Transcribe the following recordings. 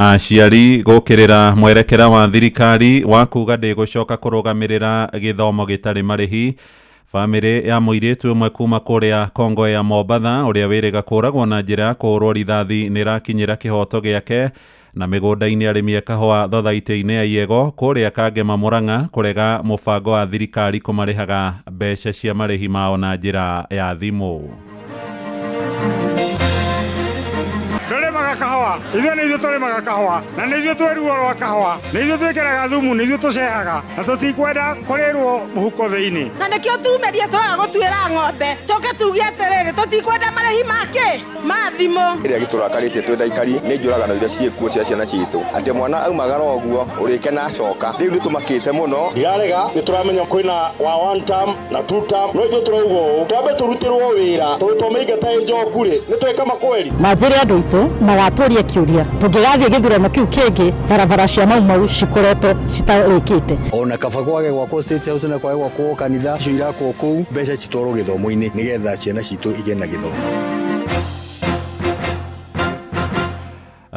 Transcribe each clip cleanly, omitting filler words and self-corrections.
Aciari gũkĩrĩra mwerekera wa thirikari wa kuga ndĩgũcoka kũrũgamĩrĩra gĩthomo gĩtarĩ marĩhi. Bamĩrĩ ya mũirĩtu ũmwe kuma kũrĩa Kongo ya Mombatha ũrĩa wĩrĩga kũragwo na njĩra ya kũhũrwo rithathi nĩ ĩrakinyĩra kĩhoto gĩake. Na mĩgũnda-inĩ arĩmi a kahũa thothaitĩ-inĩ ya Iego kũrĩa Kangema Murang'a kũrega mũbango wa thirikari kũmarĩhaga mbeca cia marĩhi mao na njĩra ya thimũ. Ndũrĩmaga kahũa, ithuĩ nĩ ithuĩ tũrĩmaga kahũa, na nĩ ithuĩ twĩ ruo rwa kahũa, nĩ ithuĩ twĩkĩraga thumu, nĩ ithuĩ tũcehaga, na tũtikwenda kũrĩrwo mũhuko thĩinĩ. Na nĩkĩo tumĩrie twaga gũtuĩra ng'ombe, tũke tuge atĩrĩrĩ, tũtikwenda marĩhi make ma thimũ. Kĩrĩa gĩtũrakarĩtie twĩ ndaikari nĩ njũragano iria ciĩkuo cia ciana citũ, atĩ mwana aumagara ũguo ũrĩkena acoka, rĩu nĩ tũmakĩte mũno. Ndirarega nĩ tũramenya kwĩna wa one term na two term, no ithuĩ tũrauga ũũ, twambe tũrutĩrwo wĩra tondũ twamaingata ĩ njoku rĩ, nĩ tweka makweri. Na njĩre andũ aitũ magatũria kĩũria, tũngĩgathiĩ gĩthurano kĩu kĩngĩ, barabara cia Mau Mau cikoretwo citarĩkĩte. Ona kaba kwage gwakwo State House na kwage gwakwo kanitha icio irakwo kũu, mbeca citwarwo gĩthomo-inĩ nĩgetha ciana citũ igĩe na gĩthomo.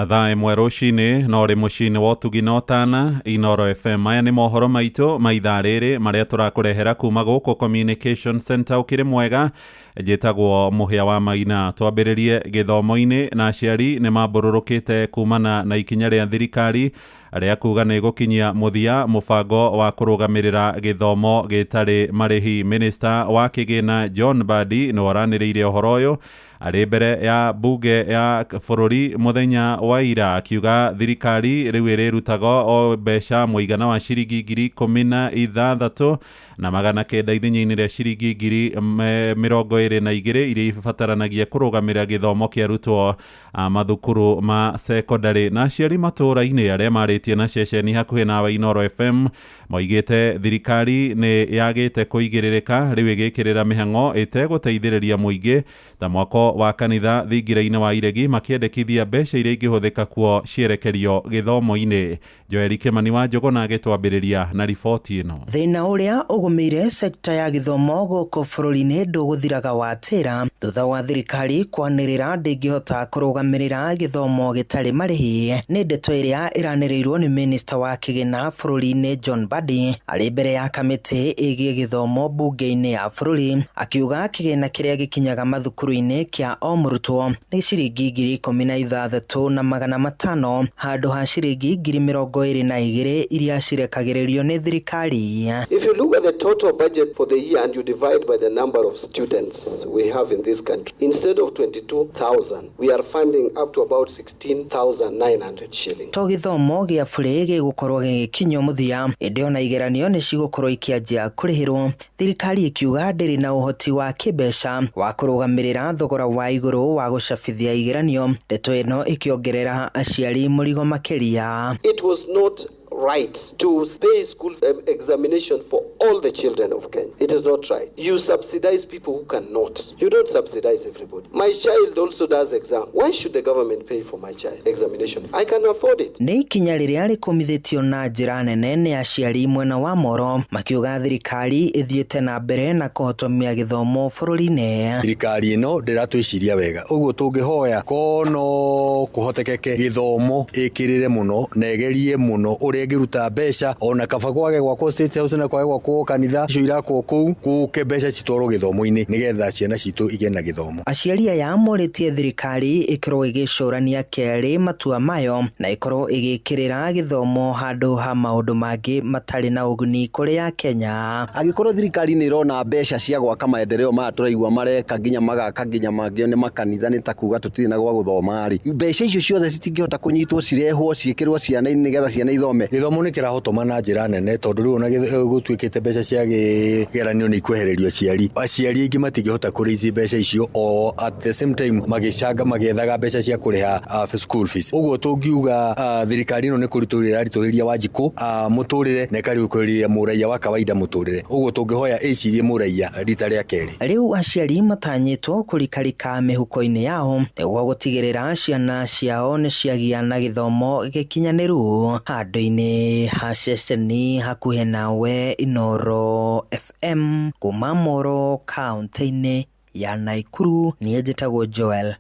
Thaa 1 rũcinĩ no rĩ mũciĩ-inĩ wa ũtugi na ũtana Inoro FM. Maya nĩ mohoro maitũ ma ithaa rĩrĩ marĩa tũrakũrehera kuma gũkũ Communication Center. Ũkĩrĩ mwega, njĩtagwo Mũhĩa wa Maina. Twambĩrĩrie gĩthomo-inĩ na aciari nĩ mambũrũrũkĩte kumana na ikinya rĩa thirikari rĩa kuga nĩ gũkinyia mũthia mũbango wa kũrũgamĩrĩra gĩthomo gĩtarĩ marĩhi. Minister wa kĩgĩna John Mbadi nĩ aranĩrĩire ũhoro ũyũ arĩ mbere ya bunge ya bũrũri mũthenya wa ira, akiuga thirikari rĩu ĩrĩrutaga o mbeca mũigana wa ciringi 16,900 ithenya-inĩ rĩa ciringi 22,000 iria ibataranagia kũrũgamĩrĩra gĩthomo kĩa arutwo a mathukuru ma sekondarĩ. Na aciari matũũra-inĩ arĩa marĩtie na ceceni hakuhĩ nawe Inoro FM moigĩte thirikari nĩ yagĩte kũigĩrĩrĩka rĩu ĩgĩkĩrĩra mĩhang'o ĩtegũteithĩrĩria mũingĩ ta mwako wa kanitha thingira-inĩ wa Iregi, makĩendekithia mbeca iria ingĩhũthĩka kuo cierekerio gĩthomo-inĩ. Joeli Kĩmani wa Njũgũna agĩtwambĩrĩria na riboti ĩno. Thĩna ũrĩa ũgũmĩire sekta ya gĩthomo gũkũ bũrũri-inĩ ndũgũthiraga watĩra thutha wa thirikari kwanĩrĩra ndĩngĩhota kũrũgamĩrĩra gĩthomo gĩtarĩ marĩhi. Nĩ ndeto ĩrĩa ĩranĩrĩirwo nĩ minista wa kĩgĩna bũrũri-inĩ John Mbadi arĩ mbere ya kamĩtĩ ĩgiĩ gĩthomo mbunge-inĩ ya bũrũri, akiuga kĩgĩna kĩrĩa gĩkinyaga mathukuru-inĩ kĩa o mũrutwo nĩ ciringi 16,500 handũ ha ciringi 22,000 iria cirekagĩrĩrio nĩ thirikari. If you look at the total budget for the year and you divide by the number of students we have in this country, instead of 22,000, we are funding up to about 16,900 shillings. To gĩthomo gĩa bũrĩ gĩgũkorwo gĩgĩkinyio mũthia, ĩndĩ ona igeranio nĩ cigũkorwo ikĩanjia kũrĩhĩrwo, thirikari ĩkiuga ndĩrĩ na ũhoti wa kĩmbeca wa kũrũgamĩrĩra thogora wa igũrũ wa gũcabithia igeranio, ndeto ĩno ĩkĩongerera aciari mũrigo makĩria. It was not right to pay school examination for all the children of Kenya. It is not right. You subsidize people who cannot. You don't subsidize everybody. My child also does exam. Why should the government pay for my child examination? I can afford it. Nĩ ikinya rĩrĩa rĩkũmithĩtio na njĩra nene nĩ aciari mwena wa Moro, makiuga thirikari ĩthiĩte na mbere na kũhotomia gĩthomo bũrũri-inĩ. Thirikari ĩno ndĩratwĩciria wega, ũguo tũngĩhoya ko no kũhotekeke gĩthomo ĩkĩrĩre mũno na ĩgerie mũno ũrĩa ĩngĩruta mbeca, ona kaba kwage gwakwo State House na kwage gwakwo kanitha icio irakwo kũu, gũke mbeca citwarwo gĩthomo-inĩ nĩgetha ciana citũ igĩe na gĩthomo. Aciari aya morĩtie thirikari ĩkorwo ĩgĩcũrania kerĩ matua mayo na ĩkorwo ĩgĩkĩrĩra gĩthomo handũ ha maũndũ mangĩ matarĩ na ũguni kũrĩ Akenya. Angĩkorwo thirikari nĩ ĩrona mbeca cia gwaka maendeleo maya tũraigua mareka nginya magaka nginya mangĩ nĩ makanitha, nĩ ta kuga tũtirĩ na gwa gũthoma rĩ, mbeca icio ciothe citingĩhota kũnyitwo cirehwo ciĩkĩrwo ciana-inĩ nĩgetha ciana ithome. Gĩthomo nĩ kĩrahotoma na njĩra nene tondũ rĩu ona gũtuĩkĩte mbeca cia kĩgeranio nĩ ikwehererio aciari. Aciari aingĩ matingĩhota kũraise mbeca icio o at the same time magĩcanga magĩethaga mbeca cia kũrĩha school fees. Ũguo tũngiuga thirikari ĩno nĩ kũritũhĩria ĩraritũhĩria Wanjikũ mũtũrĩre na ĩkaritũhĩria mũraiya wa kawaida mũtũrĩre. Ũguo tũngĩhoya ĩcirie mũraiya rita rĩa kerĩ. Rĩu aciari matanyĩtwo kũrikarika mĩhuko-inĩ yao nĩguo gũtigĩrĩra ciana ciao nĩ ciagĩa na gĩthomo gĩkinyanĩru. Handũ-inĩ ha ceceni hakuhĩ nawe Inooro FM kuma Moro kaũntĩ-inĩ ya Naikuru, niĩ njĩtagwo Joel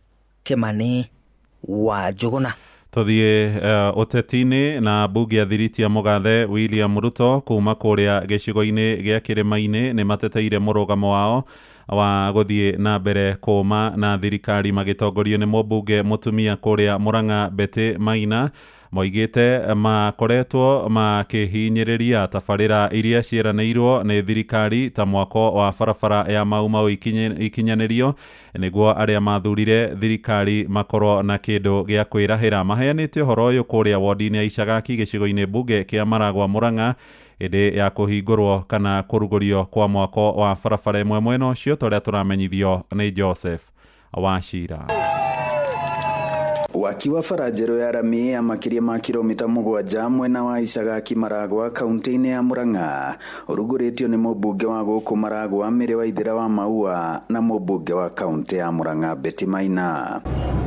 Kĩmani wa Njũgũna. Tuthiĩ ũteti-inĩ na mbunge ya Thiriti ya Mũgathe William Ruto kuma kũrĩa gĩcigo-inĩ gĩa Kĩrĩma-inĩ nĩ mateteire mũrũgamo wao wa gũthiĩ na mbere kũma na thirikari magĩtongorio nĩ mũmbunge mũtumia kũrĩa Murang'a Betty Maina. Moigĩte makoretwo makĩhinyĩrĩria tabarĩra iria ciĩranĩirwo nĩ thirikari ta mwako wa barabara ya Mau Mau ikinyanĩrio nĩguo arĩa mathurire thirikari makorwo na kĩndũ gĩa kwĩrahĩra. Maheanĩte ũhoro ũyũ kũrĩa wodi-inĩ ya Icagaki gĩcigo-inĩ mbunge kĩa Maragwa Murang'a hĩndĩ ya kũhingũrwo kana kũrugũrio kwa mwako wa barabara ĩmwe mwena ũcio ta ũrĩa tũramenyithio nĩ Joseph Wachira. Waki wa bara njerũ ya rami ya makĩria ma kilomita 7 mwena wa Icagaki Maragwa kaunti-inĩ ya Murang'a ũrugũrĩtio nĩ mũmbunge wa gũkũ Maragwa Mary Waithera wa Maua na mũmbunge wa kaunti ya Murang'a Betty Maina.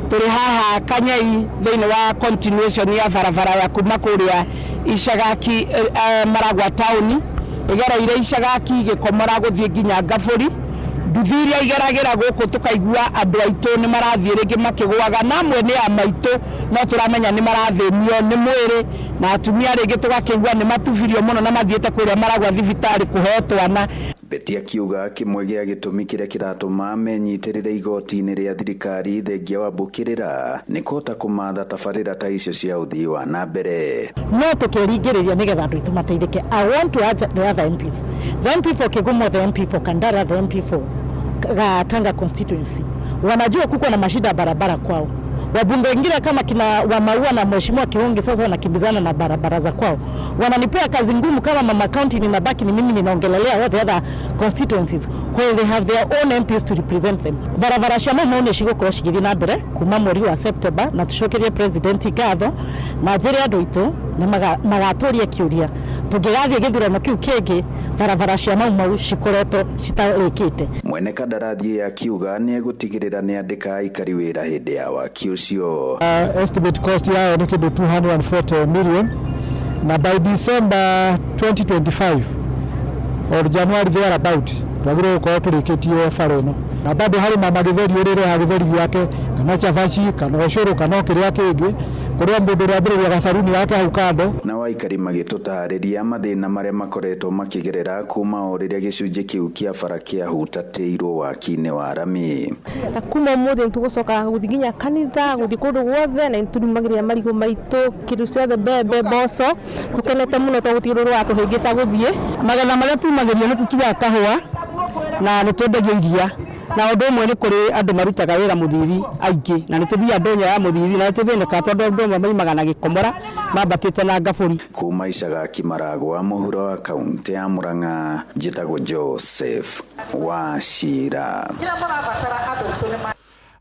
Tũrĩ haha Kanyai thĩinĩ wa continuation ya barabara ya kuma kũrĩa Icagaki Maragwa town ĩgereire Icagaki gĩkomora gũthiĩ nginya Ngabũri. Nduthi iria igeragĩra gũkũ tũkaigua andũ aitũ nĩ marathiĩ rĩngĩ makĩgũaga na amwe nĩ a maitũ no tũramenya nĩ marathĩnio nĩ mwĩrĩ na atumia rĩngĩ tũgakĩigua nĩ matubirio mũno na mathiĩte kũrĩa Maragwa thibitarĩ kũheo twana. Betty akiuga kĩmwe gĩa gĩtũmi kĩrĩa kĩratũma menyitĩrĩre igoti-inĩ rĩa thirikari thengia wa mbũkĩrĩra nĩ kũhota kũmatha tabarĩra ta icio cia ũthii wa na mbere. No tũkĩringĩrĩria nĩgetha andũ aitũ mateithĩke. I want to add the other MPs. The MP for Kigumo, the MP for Kandara, the MP for Tanga constituency. Wanajua kuko na mashida barabara kwao. Wabunge wengine kama kina wa Maua na Mheshimiwa Kihongi sasa wanakimbizana na barabara za kwao. Wananipea kazi ngumu kama mama county, ninabaki ni mimi ninaongelelea all the other constituencies where they have their own MPs to represent them. Barabara cia Mau Mau nĩ cigũkorwo cigĩthiĩ na mbere kuma mweri wa September na tũcokerie president ngatho na njĩre andũ aitũ nĩ magatũria kĩũria tũngĩgathiĩ gĩthurano kĩu kĩngĩ barabara cia Mau Mau cikoretwo citarĩkĩte. Mwene kandarathi akiuga nĩ egũtigĩrĩra nĩ andĩka aikari wĩra hĩndĩ ya waki ũcio. Estimate cost yao nĩ kĩndũ 240 million na by December 2025 or January thereabout twagĩrĩirwo gũkorwo tũrĩkĩtie bara ĩno na bado harĩ mama gĩtheri ũrĩreha gĩtheri gĩake kana cabaci kana ũcũrũ kana kĩrĩa kĩngĩ kũrĩa mũndũ ũrĩambĩrĩria gacaruni yake hau kando. Na aikari magĩtũtarĩria mathĩna marĩa makoretwo makĩgerera kuma o rĩrĩa gĩcunjĩ kĩu kĩa bara kĩahutatĩirwo waki-inĩ wa rami. Na kuma ũmũthĩ nĩtũgũcoka gũthiĩ nginya kanitha gũthiĩ kũndũ guothe na nĩtũrumagĩrĩra marigũ maitũ kĩndũ ciothe mbembe mboco tũkenete mũno tondũ gũtirĩ ũndũ ũratũhĩngĩca gũthiĩ. Magetha marĩa tumagĩrio nĩ tũtuaga kahũa na nĩ twendagia iria na ũndũ ũmwe nĩ kũrĩ andũ marutaga wĩra mũthithi aingĩ na nĩ tũthiaga ndũnyũ ya mũthithi na nĩ tũthĩnĩkaga tondũ andũ amwe maimaga na gĩkomora mambatĩte na Ngabũri. Kuma Icagaki Maragwa mũhuro wa kaunti ya Murang'a njĩtagwo Joseph Wachira.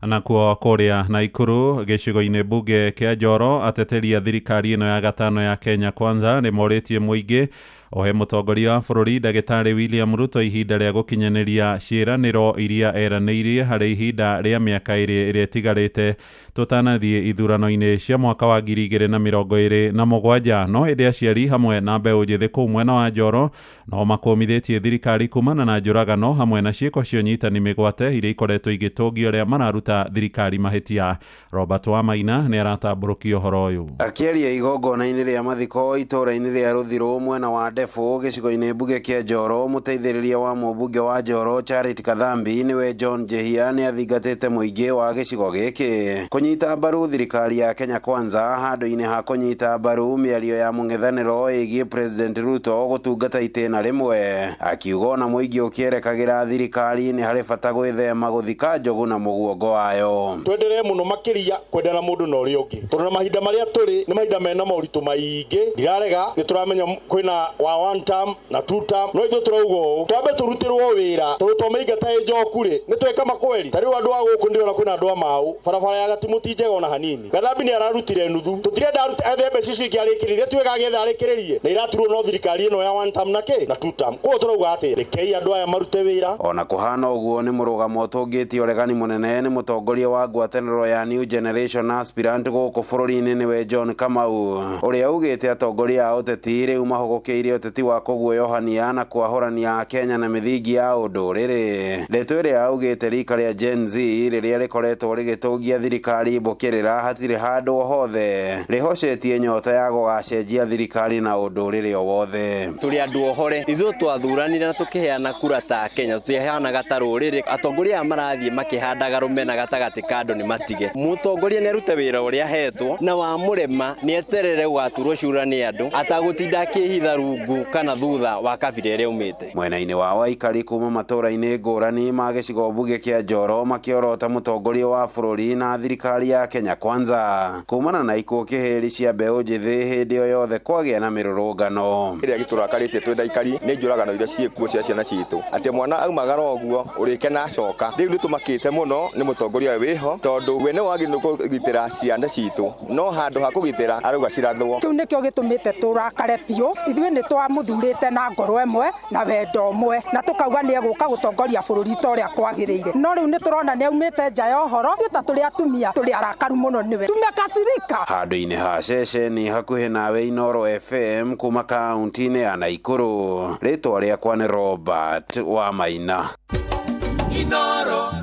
Nakuo kũrĩa Naikuru gĩcigo-inĩ mbunge kĩa Njoro ateteri a thirikari ĩno ya gatano ya Kenya Kwanza nĩ morĩtie mũingĩ ohe mũtongoria wa bũrũri ndagĩtarĩ William Ruto ihinda rĩa gũkinyanĩria ciĩranĩro iria eranĩirie harĩ ihinda rĩa mĩaka ĩrĩ ĩrĩa ĩtigarĩte tũtanathiĩ ithurano-inĩ cia mwaka wa 2027. No hĩndĩ aciari hamwe na mbeũ njĩthĩ kũu mwena wa Njoro no makũmithĩtie thirikari kumana na njũragano hamwe na ciĩko cia ũnyitani mĩgwate iria ikoretwo igĩtũngio arĩa mararuta thirikari mahĩtia. Robert Wamaina nĩ aratambũrũkia ũhoro ũyũ. Akĩaria igongona-inĩ rĩa mathiko itũũra-inĩ rĩa Rũthirũ mwena wa Ndebũ gĩcigo-inĩ mbunge kĩa Njoro, mũteithĩrĩria wa mũmbunge wa Njoro Charity Kathambi nĩwe John Njehia nĩ athingatĩte mũingĩ wa gĩcigo gĩkĩ kũnyita mbaru thirikari ya Kenya Kwanza handũ-inĩ ha kũnyita mbaru mĩario ya mũng'ethanĩro ĩgiĩ President Ruto gũtungata itĩna rĩmwe. Akiuga ona mũingĩ ũkĩerekagĩra thirikari nĩ harĩ bata gwĩthema gũthika njogu na mũguongo wayo. Twenderee mũno makĩria kwendana mũndũ na ũrĩa ũngĩ tondũ na mahinda marĩa tũrĩ nĩ mahinda mena moritũ maingĩ. Ndirarega nĩ tũramenya kwĩna wa one term na two term no ithuĩ tũrauga ũũ twambe tũrutĩrwo wĩra tondũ twamaingata ĩ njoku rĩ nĩ tweka makweri. Ta rĩu andũ a gũkũ ndĩrona kwĩna andũ a mau barabara ya Gatimu ti njega ona hanini. Gathambi nĩ ararutire nuthu tũtirenda ethe mbeca icio ingĩ arĩkĩrĩrie tuĩka agĩetha arĩkĩrĩrie na iraturwo no thirikari ĩno ya one term na kĩ na two term. Koguo tũrauga atĩ rekei andũ aya marute wĩra. Ona kũhana ũguo nĩ mũrũgamo ũtũngĩtie ũregani mũnene nĩ mũtongoria wa ngwatanĩro ya New Generation Aspirant gũkũ bũrũri-inĩ nĩwe John Kamau ũrĩa ugĩte atongoria a ũteti rĩu mahũgũkĩire kũrũgamĩtie ũteti wa kũguoyohania na kwahũrania Akenya na mĩthingi ya ũndũrĩrĩ. Ndeto ĩrĩa augĩte rika rĩa Gen Z rĩrĩa rĩkoretwo rĩgĩtũngia thirikari mbũkĩrĩra hatirĩ handũ o hothe rĩhocetie nyota ya gũgacenjia thirikari na ũndũrĩrĩ o wothe. Tũrĩ andũ ohore, ithuĩ twathuranire na tũkĩheana kura ta Kenya, tũtiheanaga ta rũrĩrĩ. Atongoria aya marathiĩ makĩhandaga rũmena gatagatĩ ka andũ nĩ matige. Mũtongoria nĩ arute wĩra ũrĩa ahetwo na wamũrema nĩ eterere gũgaturwo cura nĩ andũ atagũtinda akĩhitha rungu kana thutha wa kabira ĩrĩa aumĩte. Mwena-inĩ wa aikari kuma matũũra-inĩ ngũrani ma gĩcigo mbunge kĩa Njoro makĩorota mũtongoria wa bũrũri na thirikari ya Kenya Kwanza kumana na ikuũ kĩhĩri cia mbeũ njĩthĩ hĩndĩ o yothe kwagĩa na mĩrũrũngano. Ĩrĩa gĩtũrakarĩtie twĩ aikari nĩ njũragano iria ciĩkuo cia ciana citũ, atĩ mwana aumagara ũguo ũrĩkena acoka. Rĩu nĩ tũmakĩte mũno nĩ mũtongoria ũyũ wĩho, tondũ we nĩ wagĩrĩirwo kũgitĩra ciana citũ, no handũ ha kũgitĩra arauga cirathwo. Kĩu nĩkĩo gĩtũmĩte tũrakare biũ. Ithuĩ nĩ twamũthurĩte na ngoro ĩmwe na wendo ũmwe, na tũkauga nĩ egũka gũtongoria bũrũri ta ũrĩa kwagĩrĩire. No rĩu nĩ tũrona nĩ aumĩte nja ya ũhoro. Ithuĩ ta tũrĩ atumia tũrĩ arakaru mũno nĩwe. Tumekasirika. Handũ-inĩ ha ceceni hakuhĩ nawe Inooro FM kuma kaunti-inĩ ya Naikuru, rĩtwa rĩakwa nĩ Robert wa Maina.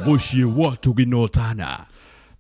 Mũciĩ wa Tũginotana.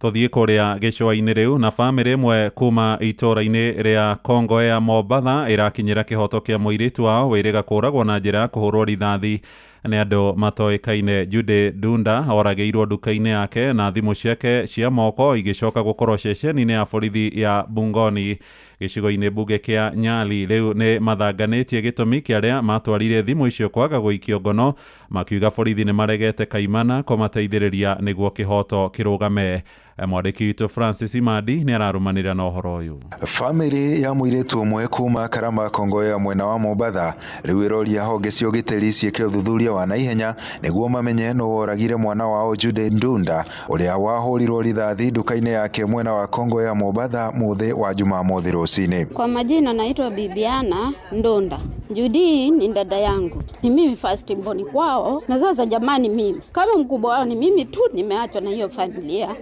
Tũthiĩ kũrĩa gĩcũa-inĩ rĩu na bamĩrĩ ĩmwe kuma itũũra-inĩ rĩa Kongo ya Mombatha ĩrakinyĩra kĩhoto kĩa mũirĩtu wao wĩrĩga kũũragwo na njĩra ya kũhũrwo rithathi nĩ andũ matoĩkaine. Jude Dunda oragĩirwo nduka-inĩ yake na thimũ ciake cia moko igĩcoka gũkorwo ceceni-inĩ ya borithi ya Bungoni gĩcigo-inĩ mbunge kĩa Nyali. Rĩu nĩ mathanganĩtie gĩtũmi kĩa arĩa matwarire thimũ icio kwaga gũikio ngono, makiuga borithi nĩ maregete kaimana kũmateithĩrĩria nĩguo kĩhoto kĩrũgame. Mwandĩki witũ Francis Imandi nĩ ararũmanĩrĩra na ũhoro ũyũ. Bamĩrĩ ya mũirĩtu ũmwe kuma Karama Kongo ya mwena wa Mombatha rĩu ĩroria honge cia ũgitĩri ciĩke ũthuthuria wa naihenya nĩguo mamenye nũ woragire mwana wao Jude Ndunda ũrĩa wahũrirwo rithathi nduka-inĩ yake mwena wa Kongo ya Mombatha mũthĩ wa Jumamothi rũcinĩ. Kwa majina naitwa Bibiana Ndunda. Judy ni dada yangu, ni mimi first born kwao, na sasa jamani, mimi kama mkubwa wao ni mimi tu nimeachwa na hiyo familia,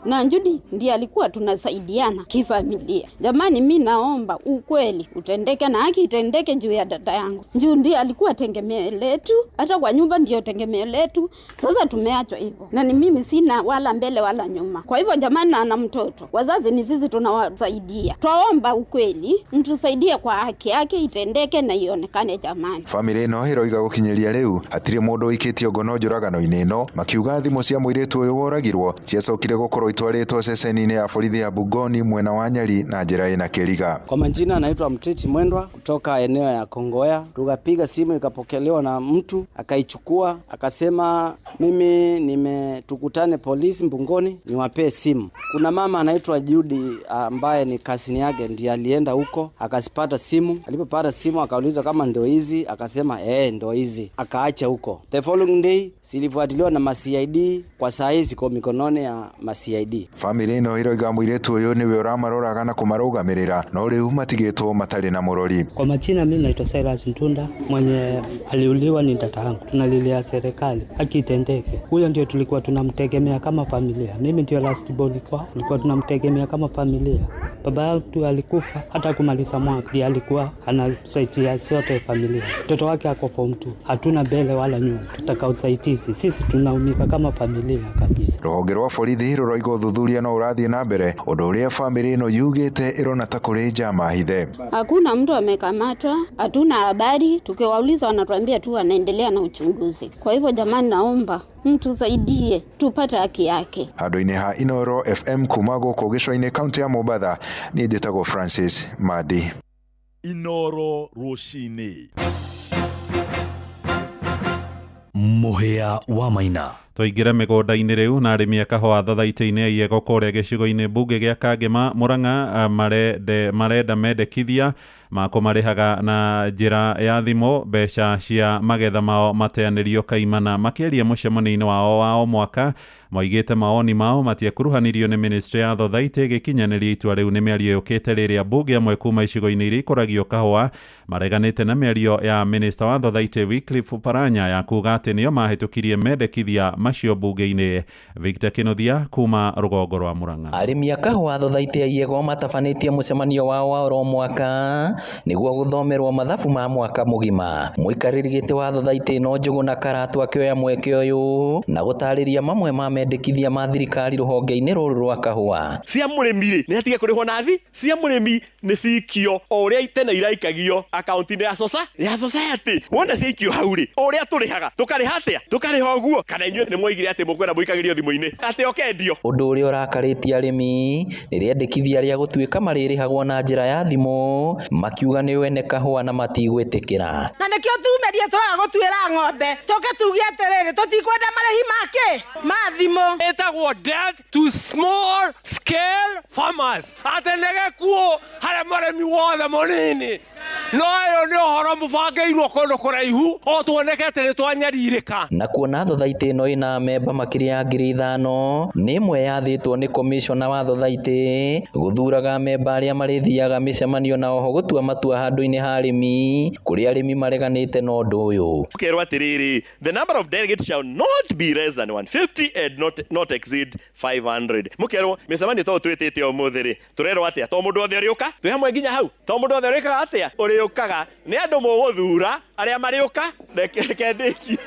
na Judy ndiye alikuwa tunasaidiana kifamilia. Jamani, mimi naomba ukweli utendeke na haki itendeke juu ya dada yangu. Juu ndiye alikuwa tegemeo letu, hata kwa nyumba ndiyo tegemeo letu. Sasa tumeachwa hivyo, na ni mimi sina wala mbele wala nyuma. Kwa hivyo jamani, ana mtoto, wazazi ni sisi tunawasaidia. Twaomba ukweli mtusaidie kwa haki yake itendeke na ionekane jamani. Famĩlĩ ĩno ĩroiga gũkinyĩria rĩu hatirĩ mũndũ ũikĩtio ngono njũragano-inĩ ĩno, makiuga thimũ cia mũirĩtu ũyũ woragirwo ciacokire gũkorwo itwarĩtwo ceceni-inĩ ya borithi ya Bungoni mwena wa Nyali na njĩra ĩna kĩriga. Kwa majina naitwa Mtiti Mwendwa kutoka eneo ya Kongoya. Tukapiga simu ikapokelewa na mtu akaichukua, akasema mimi nimetukutane polisi Mbungoni niwapee simu. Kuna mama anaitwa Judy ambaye ni kasini yake ndiye alienda huko akasipata simu. Alipopata simu akaulizwa kama ndio hizi, akasema ndio hizi, akaacha huko. The following day silifuatiliwa na ma CID, kwa saa hizi kwa mikononi ya ma CID. Famĩlĩ ĩno ĩroiga mũirĩtu ũyũ nĩwe ũramaroraga na kũmarũgamĩrĩra, no rĩu matigĩtwo matarĩ na mũrori. Kwa majina mimi naitwa Silas Ntunda, mwenye aliuliwa ni dada yangu. Tunalilia serikali haki itendeke. Huyo ndio tulikuwa tunamtegemea kama familia. Mimi ndio last born kwao, tulikuwa tunamtegemea kama familia. Baba yangu alikufa hata kumaliza mwaka, ndiye alikuwa anasaidia sote familia. Mtoto wake ako form 2, hatuna mbele wala nyuma, tutakausaidizi sisi tunaumika kama familia kabisa. Rũhonge rwa borithi rũroiga ũthuthuria no ũrathiĩ na mbere, ũndũ ũrĩa famĩlĩ ĩno yugĩte ĩrona ta kũrĩ njama hithe. Hakuna mtu amekamatwa, hatuna habari. Tukiwauliza wanatuambia tu wanaendelea na uchunguzi. Kwa hivyo jamani, naomba mtusaidie tupate haki yake. Handũ-inĩ ha Inooro FM kuma gũkũ gĩcũa-inĩ kaunti ya Mombatha, niĩ njĩtagwo Francis Madi. Inooro rũcinĩ. Mũhĩa wa Maina. Tũingĩre mĩgũnda-inĩ rĩu na arĩmi a kahũa thathaitĩ-inĩ ya Iyego kũrĩa gĩcigo-inĩ mbunge gĩa Kangema Murang'a marenda mendekithia ma kũmarĩhaga na njĩra ya thimũ mbeca cia magetha mao mateanĩrio kaimana. Makĩaria mũcemanio-inĩ wao wa o mwaka moigĩte mawoni mao matiakuruhanirio nĩ ministry ya thothaitĩ ĩgĩkinyanĩria itua rĩu. Nĩ mĩario yũkĩte rĩrĩa mbunge amwe kuma icigo-inĩ iria ikũragio kahũa mareganĩte na mĩario ya minista wa thothaitĩ Wycliffe Oparanya ya kuga atĩ nĩo mahĩtũkirie mendekithia Macio bunge-inĩ. Victor Kinuthia kuma rũgongo rwa Murang'a. Arĩmi a kahũa thothaitĩ ya Iego matabanĩtie mũcemanio wao wa oro mwaka nĩguo gũthomerwo mathabu ma mwaka mũgima. Mũikarĩri gĩtĩ wa thothaitĩ ĩno Njũgũna Karatu akĩoya mweke ũyũ na gũtarĩria mamwe ma mendekithia ma thirikari rũhonge-inĩ rũrũ rwa kahũa. Cia mũrĩmi rĩ, nĩ atige kũrĩhwo nathi, cia mũrĩmi nĩ cikio o ũrĩa tene iraikagio akaunti-inĩ ya sosa ya society. Wona ciaikio hau rĩ, o ũrĩa tũrĩhaga tũkarĩha atĩa? Tũkarĩha ũguo? Kana inyuĩ nĩ mwoigire atĩ mũkwenda mũikagĩrio thimũ-inĩ atĩ ũkendio? Ũndũ ũrĩa ũrakarĩtie arĩmi nĩ rĩendekithia rĩa gũtuĩka marĩrĩhagwo na njĩra ya thimũ, makiuga nĩ wene kahũa na matigwĩtĩkĩra. Na nĩkĩo tumerie twaga gũtuĩra ng'ombe tũke tuge atĩrĩrĩ, tũtikwenda marĩhi make ma thimũ. Ĩtagwo death to small scale farmers, atĩ nĩ gĩkuũ harĩ mũrĩmi wothe mũnini. No ũyũ nĩ ũhoro mũbangĩirwo kũndũ kũraihu o tuoneke atĩ nĩ twanyarirĩka. Na kuona thothaitĩ ĩno ĩna memba makĩria ya 5,000 nĩ ĩmwe yathĩtwo nĩ komishona wa thothaitĩ gũthuraga memba arĩa marĩthiaga mĩcemanio na oho gũtua matua handũ-inĩ ha arĩmi kũrĩa arĩmi mareganĩte na ũndũ ũyũ. Ũkerwo atĩrĩrĩ, the number of delegates shall not be less than 150 and not exceed 500. Mũkerwo mĩcemanio to twĩtĩte ũmũthĩ rĩ, tũrerwo atĩa? To mũndũ wothe ũrĩũka? Twĩ hamwe nginya hau? To mũndũ wothe ũrĩkaga atĩa? Ũrĩũkaga. Nĩ andũ mũgũthura arĩa marĩũka, reke ndĩkie.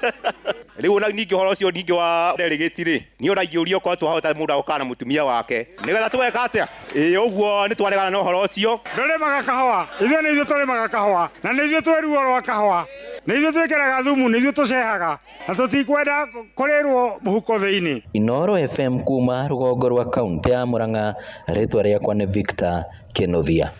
Rĩu ona ningĩ ũhoro ũcio ningĩ wa delegate rĩ, niĩ ona ingĩũrio okorwo twahota mũndũ agũkana na mũtumia wake nĩgetha tũgeka atĩa? Ĩĩ ũguo nĩ twaregana na ũhoro ũcio. Ndũrĩmaga kahũa, ithuĩ nĩ ithuĩ tũrĩmaga kahũa, na nĩ ithuĩ twĩ ruo rwa kahũa, nĩ ithuĩ twĩkĩraga thumu, nĩ ithuĩ tũcehaga, na tũtikwenda kũrĩrwo mũhuko thĩinĩ. Inooro FM kuma rũgongo rwa kaunti ya Murang'a, rĩtwa rĩakwa nĩ Victor Kinuthia.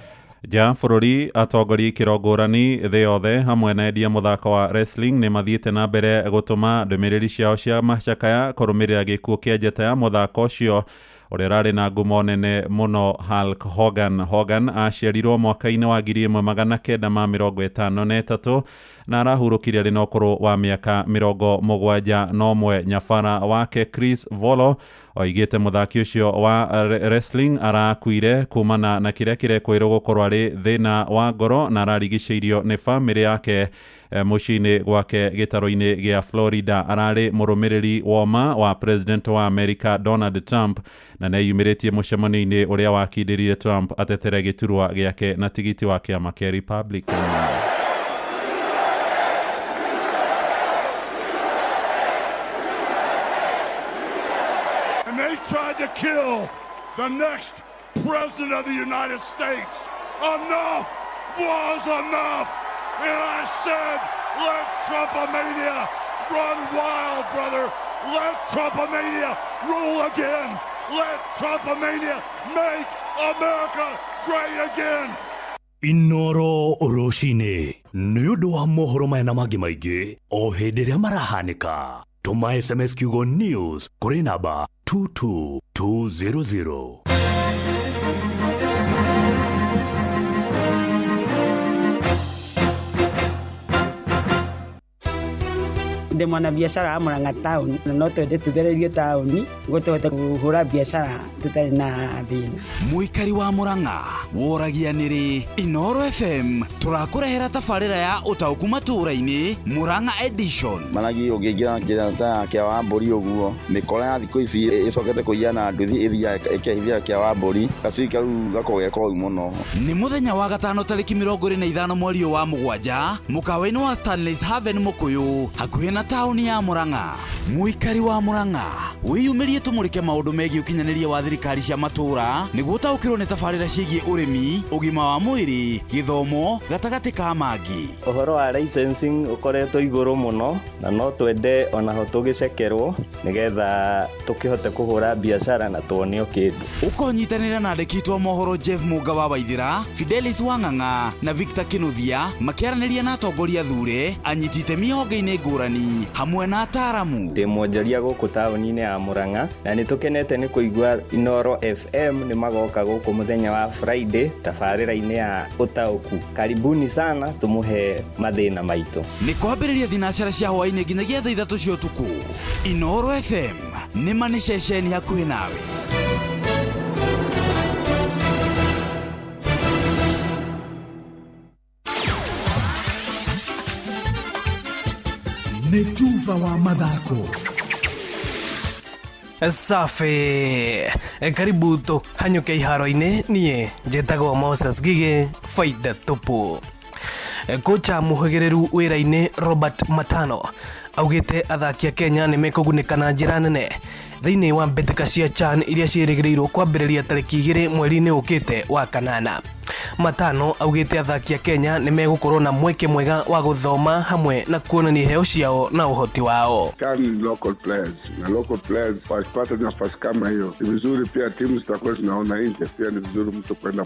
Nja bũrũri, atongoria ikĩro ngũrani thĩ yothe hamwe na endia mũthako wa wrestling nĩ mathiĩte na mbere gũtũma ndũmĩrĩri ciao cia macakaya kũrũmĩrĩra gĩkuũ kĩa njata ya mũthako ũcio ũrĩa ũrarĩ na ngumo nene mũno Hulk Hogan. Hogan aciarirwo mwaka-inĩ wa 1953 na arahurũkire arĩ na ũkũrũ wa mĩaka 71. Nyabara wake Chris Volo oigĩte mũthaki ũcio wa wrestling arakuire kumana na kĩrĩa kĩrekwĩrwo gũkorwo arĩ thĩna wa ngoro na ararigicĩirio nĩ bamĩrĩ yake mũciĩ-inĩ gwake gĩtarũ-inĩ gĩa Florida. Ararĩ mũrũmĩrĩri woma wa president wa America Donald Trump na nĩeyumĩrĩtie mũcemanio-inĩ ũrĩa wakindĩrire Trump atetere gĩturwa gĩake na tigiti wa kĩama kĩa Republican. And they tried to kill the next president of the United States. Enough was enough. And I said, let Trumpomania run wild, brother. Let Trumpomania rule again. Let Trumpomania make America great again. Inooro rũcinĩ nĩ ũndũ wa mohoro maya na mangĩ maingĩ o hĩndĩ ĩrĩa marahanĩka. Tũma SMS kiugo news kũrĩ namba 22200. Ndĩ mwanabiacara wa Murang'a taũni na no twende tũthererio taũni nĩguo tũhote kũhũra biacara tũtarĩ na thĩna. Mũikari wa Murang'a woragia nĩrĩ Inooro FM tũrakũrehera tabarĩra ya ũtaũku matũũra-inĩ Murang'a edition. Maragi ũngĩingĩra njĩra ta ya kĩa wa mbũri ũguo mĩkora ya thikũ ici ĩcokete kũiya na nduthi ĩthiaga ĩkehithia kĩa wa mbũri gacui kau gakoragwo ge koru mũno. Nĩ mũthenya wa gatano tarĩki 25 mweri ũyũ wa mũgwanja mũkawa-inĩ wa Stanley's Haven Mũkũyũ hakuhĩ na taũni ya Murang'a. Mũikari wa Murang'a wĩyumĩrie tũmũrĩke maũndũ megiĩ ũkinyanĩria wa thirikari cia matũũra nĩguo ũtaũkĩrwo nĩ tabarĩra ciĩgiĩ ũrĩmi, ũgima wa mwĩrĩ, gĩthomo gatagatĩ ka mangĩ. Ũhoro wa licensing ũkoretwo igũrũ mũno na no twende onaho tũgĩcekerwo nĩgetha tũkĩhote kũhũra biacara na tuonio kĩndũ. Ũkonyitanĩra na andĩki aitũ a mohoro Jeff Mũnga wa Waithĩra, Fidelis Wang'ang'a na Victor Kinuthia makĩaranĩria na atongoria thure, anyiti itemi honge-inĩ ngũrani hamwe na ataaramu. Ndĩ mwonjoria gũkũ taũni-inĩ ya Murang'a na nĩ tũkenete nĩ kũigua Inooro FM nĩ magoka gũkũ mũthenya wa Friday tabarĩra-inĩ ya ũtaũku. Karibuni sana tũmũhe mathĩna maitũ. Nĩ kwambĩrĩria thinacara cia hwaĩ-inĩ nginyagia thaa 3 cia ũtukũ. Inooro FM nĩ ma nĩ ceceni hakuhĩ nawe. Nĩ tuba wa mathako. Safi, karibu tũhanyũke iharo-inĩ. Niĩ njĩtagwo Moses Gige, faida tupu. Kocha mũhĩgĩrĩru wĩra-inĩ Robert Matano augĩte athaki a Kenya nĩ mekũgunĩka na njĩra nene thĩinĩ wa mbĩtĩka cia CHAN iria ciĩrĩgĩrĩirwo kwambĩrĩria tarĩki 2 mweri-inĩ ũkĩte wa kanana. Matano augĩte athaki a Kenya nĩ megũkorwo na mweke mwega wa gũthoma hamwe na kuonania iheo ciao na ũhoti wao. CHAN ni local players na local players wakipata nafasi kama hiyo ni vizuri. Pia timu zitakuwa zinaona nje, pia ni vizuri mtu kwenda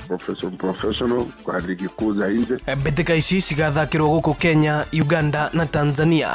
professional kwa ligi kuu za nje. Mbĩtĩka ici cigathakĩrwo gũkũ Kenya, Uganda na Tanzania.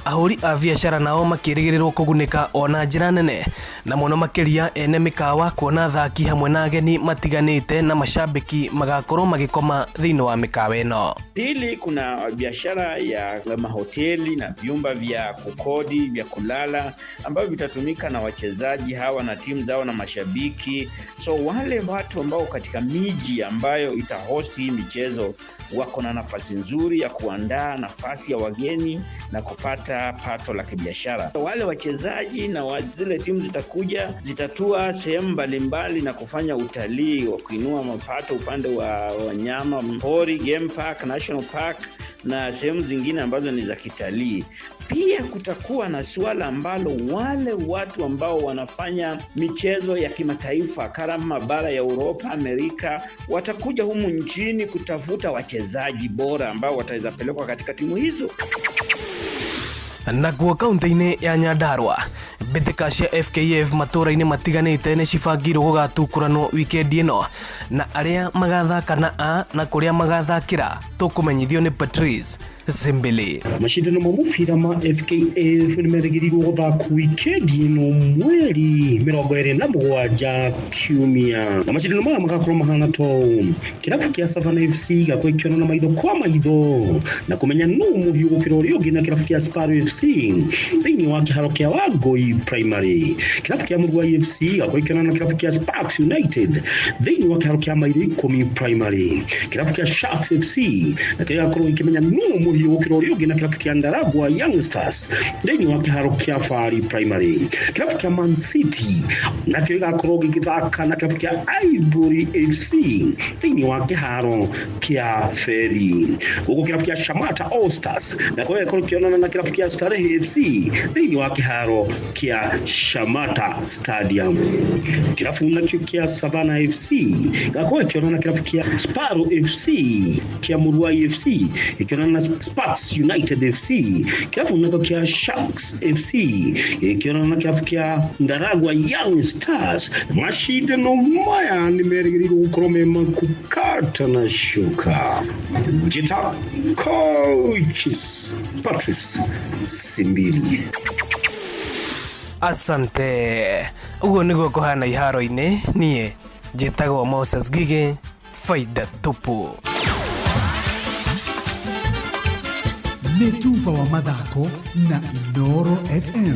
Ahũri a biacara nao makĩrĩgĩrĩrwo kũgunĩka ona njĩra nene, na mũno makĩria ene mĩkawa kuona athaki hamwe na ageni matiganĩte na macambĩki magakorwo magĩkoma thĩinĩ wa mĩkawa ĩno. Pili, kuna biashara ya mahoteli na vyumba vya kukodi vya kulala ambavyo vitatumika na wachezaji hawa na timu zao na mashabiki. So wale watu ambao katika miji ambayo itahost hii michezo wako na nafasi nzuri ya kuandaa nafasi ya wageni na kupata pato la kibiashara. Wale wachezaji na zile timu zitakuja zitatua sehemu mbalimbali na kufanya utalii wa kuinua mapato upande wa wanyama pori, game park, national park na sehemu zingine ambazo ni za kitalii. Pia kutakuwa na suala ambalo wale watu ambao wanafanya michezo ya kimataifa kama mabara ya Uropa, Amerika watakuja humu nchini kutafuta wachezaji bora ambao wataweza pelekwa katika timu hizo. Nakuo kaunti-inĩ ya Nyandarua, mbĩtĩka cia FKF matũũra-inĩ matiganĩte nĩ cibangirwo gũgatukũranwo wikendi ĩno, na arĩa magathaka na a na kũrĩa magathakĩra tũkũmenyithio nĩ Patrice Zimbili. Macindano ma mũbira ma FKF nĩ merĩgĩrĩirwo gũthakwo wikendi ĩno mweri 27 kiumia, na macindano maya magakorwo mahana ta ũũ. Kĩrabu kĩa Savannah FC gĩgakorwo gĩkĩonana maitho kwa maitho na kũmenya nũ mũhiũ gũkĩra ũrĩa ũngĩ na kĩrabu kĩa Sparrow FC thĩinĩ wa kĩharo kĩa Wangũi Primary. Kĩrabu kĩa Mũruai FC gĩgakorwo gĩkĩonana na kĩrabu kĩa Sparks United thĩinĩ wa kĩharo kĩa Mairo 10 Primary. Kĩrabu kĩa Sharks FC nakĩo gĩgakorwo gĩkĩmenya nũ mũhiũ gũkĩra ũrĩa ũngĩ na kĩrabu kĩa Ndaragwa Young Stars thĩinĩ wa kĩharo kĩa Fari Primary. Kĩrabu kĩa Man City nakĩo gĩgakorwo gĩgĩthaka na kĩrabu kĩa Ivory FC thĩinĩ wa kĩharo kĩa Feri. Gũkũ kĩrabu kĩa Shamata All Stars nakĩo gĩgakorwo gĩkĩonana na kĩrabu kĩa Starehe FC thĩinĩ wa kĩharo kĩa Shamata Stadium. Kĩrabu nakĩo kĩa Savannah FC gĩgakorwo gĩkĩonana na kĩrabu kĩa Sparrow FC, kĩa Mũruai FC gĩkĩonana na Sparks United FC. Kĩrabu nakĩo kĩa Sharks FC gĩkĩonana na kĩrabu kĩa Ndaragwa Young Stars. Macindano maya nĩ merĩgĩrĩirwo gũkorwo me makũkata na shuka. Njĩta Coach Patrice Simbili. Asante. Ũguo nĩguo kũhana iharo-inĩ. Niĩ njĩtagwo Moses Gige, faida tupu. Nĩ tuba wa mathako na Inooro FM.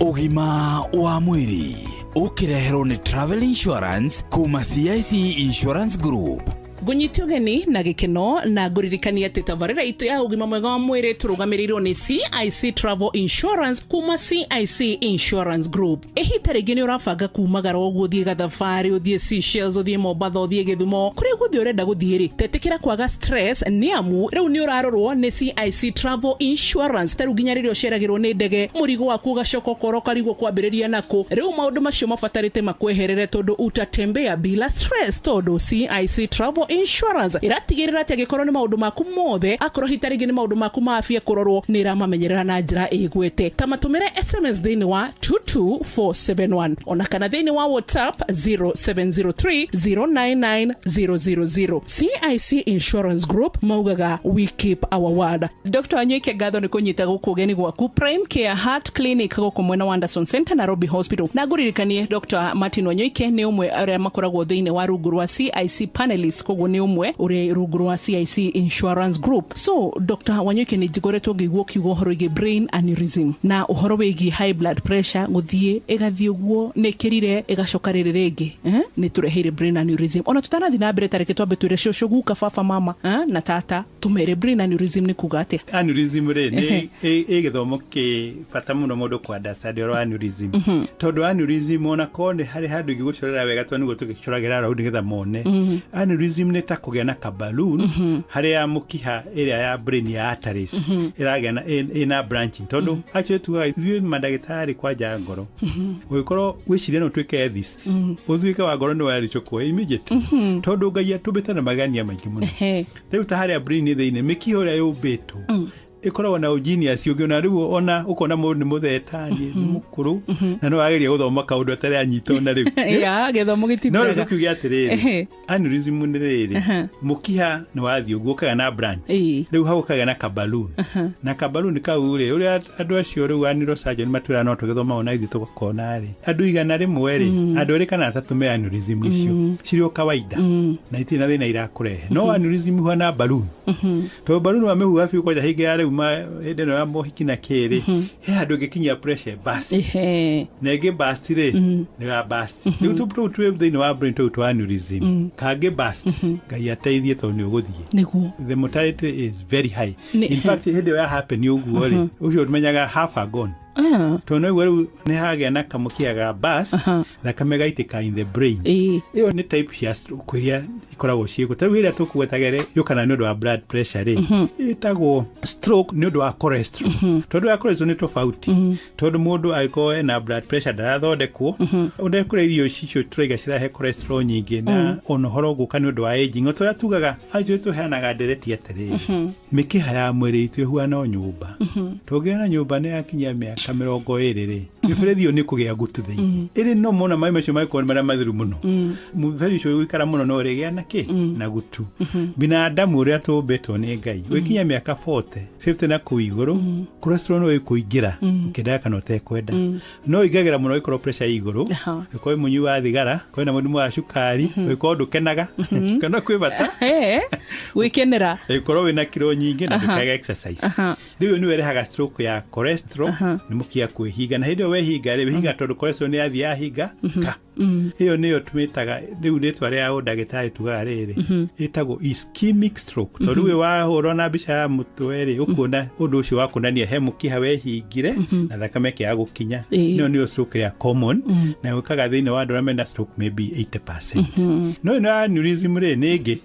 Ũgima wa mwĩrĩ ũkĩreherwo nĩ Travel Insurance kuma CIC Insurance Group. Ngũnyitio ũgeni na gĩkeno na ngũririkania atĩ tabarĩra itũ ya ũgima mwega wa mwĩrĩ tũrũgamĩrĩirwo nĩ CIC Travel Insurance kuma CIC Insurance Group. Ĩhita rĩngĩ nĩ ũrabanga kumagara ũguo ũthiĩ gathabarĩ, ũthiĩ Seychelles, ũthiĩ Mombatha, ũthiĩ Gĩthumo, kũrĩa guothe ũrenda gũthiĩ rĩ, tetĩkĩra kwaga stress nĩ amu rĩu nĩ ũrarorwo nĩ CIC Travel Insurance. Ta rĩu nginya rĩrĩa ũceragĩrwo nĩ ndege, mũrigo waku ũgacoka ũkora ũkarigwo kwambĩrĩria nakũ. Rĩu maũndũ macio mabatarĩte makweherere tondũ utatembea bila stress, tondũ CIC Travel Insurance ĩratigĩrĩra atĩ angĩkorwo nĩ maũndũ maku mothe, akorwo hita rĩngĩ nĩ maũndũ maku ma afya kũrorwo, nĩ ĩramamenyerera na njĩra ĩgwete. Ta matũmĩre SMS thĩinĩ wa 22471 ona kana thĩinĩ wa WhatsApp 0703 099 000. CIC Insurance Group maugaga we keep our word. Dr. Wanyoike, ngatho nĩ kũnyita gũkũ ũgeni gwaku Prime Care Heart Clinic gũkũ mwena wa Anderson Center, Nairobi Hospital. Na ngũririkanie Dr. Martin Wanyoike nĩ ũmwe arĩa makoragwo thĩinĩ wa rungu rwa CIC panelist, koguo nĩ ũmwe ũrĩ rungu rwa CIC Insurance Group. So Dr. Wanyoike, nĩ njikoretwo ngĩigua ũkiuga ũhoro wĩgiĩ brain aneurysm na ũhoro wĩgiĩ high blood pressure, gũthiĩ ĩgathiĩ ũguo nĩ ĩkĩrire ĩgacoka rĩrĩ rĩngĩ, nĩ tũreheire brain aneurysm. Ona tũtanathiĩ na mbere, tareke twambe twĩre cũcũ, guka, baba, mama na tata Tũmere brain aneurysm nĩ kuga atĩa? Aneurysm rĩ nĩ ĩ gĩthomo kĩ bata mũno mũndũ kũ understand ũhoro wa aneurysm. Tondũ aneurysm ona korwo nĩ harĩ handũ ingĩgũcorera wega tondũ nĩguo tũgĩcoragĩra arwaru nĩgetha mone. Aneurysm nĩ ta kũgĩa na kaballoon harĩa mũkiha ĩrĩa ya brain ya arteries ĩragĩa na ĩna branching, tondũ actually tugaga ithuĩ mandagĩtarĩ kwanja ngoro, ũngĩkorwo wĩcirie no ũtuĩke atheist, ũtuĩke wa ngoro nĩ waricũkwo immediate, tondũ Ngai atũmbĩte na magania maingĩ mũno. Rĩu ta harĩa brain thĩinĩ mĩkiha ũrĩa yũmbĩtwo ĩkoragwo na ũgenius ũngĩ, ona rĩu ona ũkona mũndũ nĩ mũthetani, nĩ mũkũrũ, na no ageria gũthoma kaũndũ atarĩ anyita ona rĩu. Ya gĩthomo No rĩu gĩtithiraga. tũkiuge atĩrĩrĩ, aneurysm nĩ rĩrĩ, mũkiha nĩ wathiĩ ũguo ũkagĩa na branch, rĩu hau ũkagĩa na kaballoon, na kaballoon kau rĩ, ũrĩa andũ acio rĩu a neurosurgeon matwĩra no tũgĩthoma ona ithuĩ tũgakona rĩ, andũ 100 rĩ, andũ 2 kana 3 me aneurysm icio cirĩ o kawaida na itirĩ na thĩna irakũrehe. No aneurysm huana balloon, tondũ balloon wamĩhuha biũ kwanja hĩndĩ ya rĩu hĩndĩ ĩno ya mohiki na kĩrĩ, he handũ ĩngĩkinyia pressure burst, na ĩngĩ burst rĩ, nĩ ya burst. Rĩu tũu twĩ thĩinĩ wa brain tũu twa aneurysm kangĩ burst, Ngai ateithie tondũ nĩ ũgũthiĩ. The mortality is very high. In fact, hĩndĩ ĩyo ya happen ũguo rĩ, ũcio ũmenyaga half are gone, tondũ noguo rĩu nĩ hagĩa na kamũkiha ga burst, thakame gaitĩka in the brain. Ĩyo nĩ type cia stroke iria ikoragwo ciĩkuo. Ta rĩu ĩrĩa tũkũgwetagere yũkana nĩ ũndũ wa blood pressure rĩ, ĩtagwo stroke nĩ ũndũ wa cholesterol, tondũ ya cholesterol nĩ tofauti, tondũ mũndũ angĩkorwo ena blood pressure ndarathondekwo, ũndekũrĩa irio icio tũraiga cirahe cholesterol nyingĩ, na ona ũhoro gũka nĩ ũndũ wa aging, o tũrĩa tugaga anjũ tũheanaga ndereti atĩrĩrĩ, mĩkiha ya mwĩrĩ itũ ĩhuana o nyũmba. Tũngĩona nyũmba nĩ yakinyia mĩaka 20 rĩ, mĩberethi ĩyo nĩ kũgĩa gutu thĩinĩ, ĩrĩ no mona maĩ macio mangĩkorwo nĩ marĩa matheru mũno, mũberethi ũcio ũgũikara mũno no ũrĩgĩa na kĩ na gutu. Binadamu ũrĩa tũmbĩtwo nĩ Ngai, ũgĩkinya mĩaka 40, 50 na kũu igũrũ, cholesterol no ĩkũingĩra ũkĩendaga kana ũtekwenda. No ĩingagĩra mũno ĩkorwo pressure ĩ igũrũ, ĩkorwo wĩ mũnyui wa thigara, ĩkorwo na mũrimũ wa cukari, ĩkorwo ndũkenaga kana kwĩ bata Gwĩkenera. Ĩkorwo wĩna kiro nyingĩ na ndũkaga exercise. Rĩu nĩwe ĩrehaga stroke ya cholesterol, nĩ mũkiha kwĩhinga, na hĩndĩ ĩyo wehinga rĩ, wĩhinga tondũ cholesterol nĩ yathiĩ yahinga ka. Ĩyo nĩyo tũmĩtaga rĩu rĩtwa rĩa ũndagĩtarĩ, tugaga rĩrĩ ĩtagwo ischemic stroke, tondũ rĩu wahũrwo na mbica ya mũtwe rĩ, ũkuona ũndũ ũcio wa kuonania he mũkiha wehingire na thakame ĩkĩaga gũkinya. Ĩyo nĩyo stroke ĩrĩa common na yũkaga thĩinĩ wa andũ arĩa mena stroke maybe 80%. No ĩno ya aneurysm rĩ, nĩ ĩngĩ,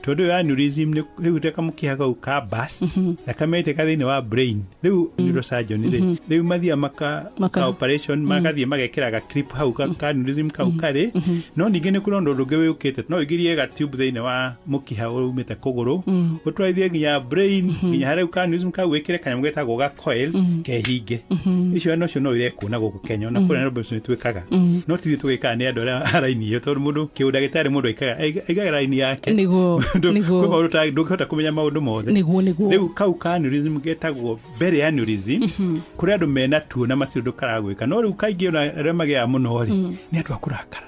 tondũ ĩyo aneurysm nĩ rĩu te kamũkiha kau ka burst, thakame ĩtĩka thĩinĩ wa brain. Rĩu neurosurgeon rĩ, rĩu mathiaga maka ka operation, magathiĩ magekĩra ga clip hau ka aneurysm kau karĩ. No ningĩ nĩ kũrĩ ũndũ ũngĩ wĩũkĩte, no ũingĩrie ga tube thĩinĩ wa mũkiha ũrumĩte kũgũrũ, ũtwarithie nginya brain, nginya harĩa ka aneurysm kau, wĩkĩre kanyamũ getagwo ga coil kehinge. Icio nacio no irekwo na gũkũ Kenya, ona kũrĩa Nairobi nĩ twĩkaga, no ti ithuĩ tũgĩkaga, nĩ andũ arĩa a raini ĩyo, tondũ mũndũ kĩũndagĩtarĩ mũndũ aigaga raini yake. Kwĩ maũndũ ndũngĩhota kũmenya maũndũ mothe. Nĩguo, nĩguo. Rĩu kau ka aneurysm getagwo berry aneurysm, kũrĩ andũ mena tuo na matirĩ ũndũ karagwĩka, no rĩu kaingĩ ona arĩa magĩaga mũno rĩ, nĩ andũ a kũrakara,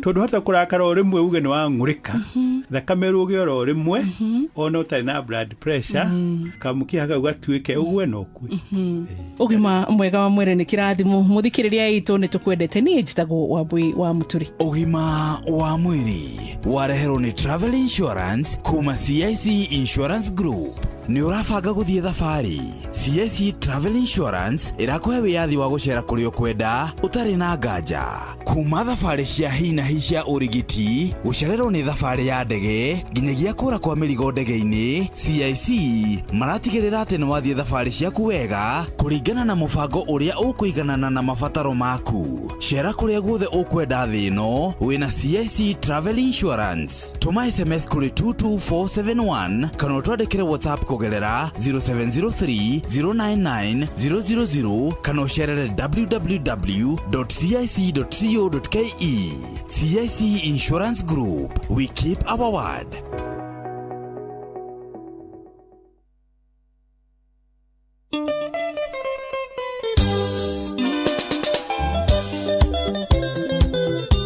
tondũ hota kũrakara o rĩmwe uge nĩ wang'ũrĩka, thakame rũge oro rĩmwe, ona ũtarĩ na blood pressure, kamũkiha kau gatuĩke ũgwe na ũkue. Ũgima mwega wa mwĩrĩ nĩ kĩrathimo. Mũthikĩrĩria itũ, nĩ tũkwendete. Niĩ njĩtagwo Wambui wa Mũturi. Ũgima wa mwĩrĩ wareherwo nĩ Travel Insurance kuma CIC Insurance Group. Nĩ ũrabanga gũthiĩ thabarĩ? CIC Travel Insurance ĩrakũhe wĩyathi wa gũcera kũrĩa ũkwenda ũtarĩ na nganja, kuma thabarĩ cia hi na hi cia ũrigiti, gũcererwo nĩ thabarĩ ya ndege, nginyagia kũra kwa mĩrigo ndege-inĩ. CIC maratigĩrĩra atĩ nĩ wathiĩ thabarĩ ciaku wega kũringana na mũbango ũrĩa ũkũiganana na mabataro maku. Cera kũrĩa guothe ũkwenda thĩ ĩno wĩna CIC Travel Insurance. Tũma SMS kũrĩ 22471 kana ũtwandĩkĩre WhatsApp kũgerera 0703 099 000 kana ũcerere www.cic.co.ke. CIC Insurance Group, we keep our word.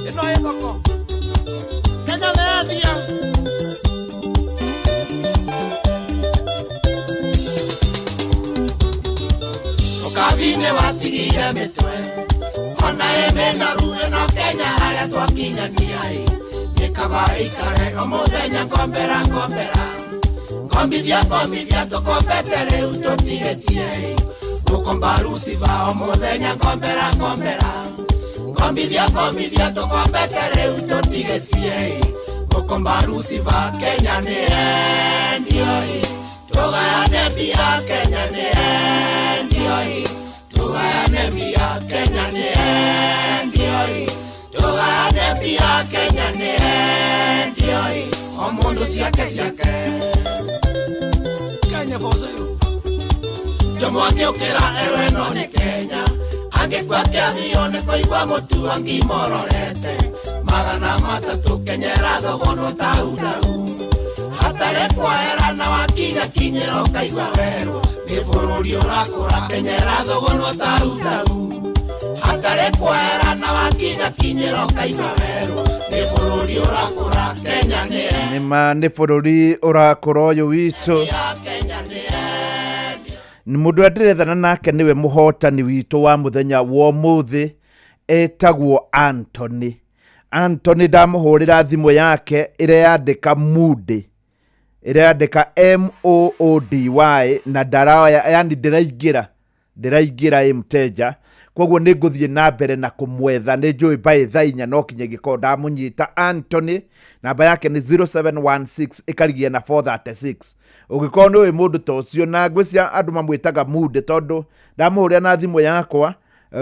Ĩno ĩ thoko Kenya nĩ yendia. Ũkabi nĩ watigire mĩtwe ona ĩmĩnoru ĩno Kenya harĩa twakinyania ĩ, nĩ kaba ĩikare o mũthenya ngombera ngombera. Kombithia kombithia tũkombete rĩu tũtigĩtie Gũkomba Lucifer o mũthenya ngombera ngombera Kombithia kombithia tũkombete rĩu tũtigĩtie Gũkomba Lucifer Kenya nĩ endio Tũgayane mbia Kenya nĩ endio Tũgayane mbia Kenya nĩ endio Tũgayane mbia Kenya nĩ endio O mũndũ ciake ciake Kenya for zero Jomo angĩũkĩra erwo ĩno nĩ Kenya Angĩkua kĩathio nĩ kũigua mũtu angimororete 300 Kenya ĩrathogonwo tau tau Hatarĩ kwahera na wakinya kinyĩra ũkaigua werũ Nĩ bũrũri ũrakũra Kenya ĩrathogonwo tau tau Hatarĩ kwahera na wakinya kinyĩra ũkaigua werũ Nĩ bũrũri ũrakũra Kenya nĩ nĩma nĩ bũrũri ũrakũra ũyũ witũ mũndũ ũrĩa ndĩrethana nake nĩwe mũhotani witũ wa mũthenya wa ũmũthĩ etagwo Anthony. Anthony ndamũhũrĩra thimũ yake ĩreyandĩka Moody, ĩreyandĩka Moody na ndaroya, yani ndĩraingĩra ĩ mteja, koguo nĩ ngũthiĩ na mbere na kũmwetha. Nĩ njũĩ by thaa inya no kinya ingĩkorwo ndamũnyita. Anthony namba yake nĩ 0716 ĩkarigia na 436. Ũngĩkorwo nĩ ũĩ mũndũ ta ũcio, na ngwĩciria andũ mamwĩtaga Moody tondũ ndamũhũrĩra na thimũ yakwa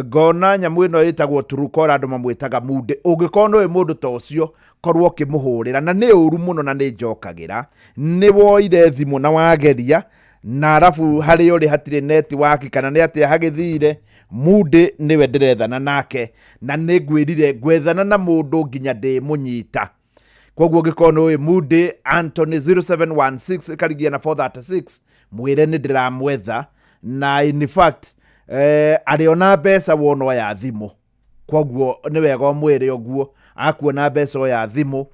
ngona nyamũ ĩno ĩtagwo Truecaller, andũ mamwĩtaga Moody. Ũngĩkorwo nĩ ũĩ mũndũ ta ũcio, korwo ũkĩmũhũrĩra, na nĩ ũru mũno na nĩ njokagĩra. Nĩ woire thimũ na wageria na arabu harĩa ũrĩ hatirĩ network kana nĩ atĩa hagĩthire. Moody nĩwe ndĩrethana nake, na nĩ ngwĩrire ngwethana na mũndũ nginya ndĩmũnyita. Koguo ũngĩkorwo nĩ ũĩ Moody Anthony 0716 ĩkarigia na 436, mwĩre nĩ ndĩramwetha, na in fact arĩona mbeca wona oya thimũ. Koguo nĩ wega ũmwĩre ũguo, akuona mbeca oya thimũ.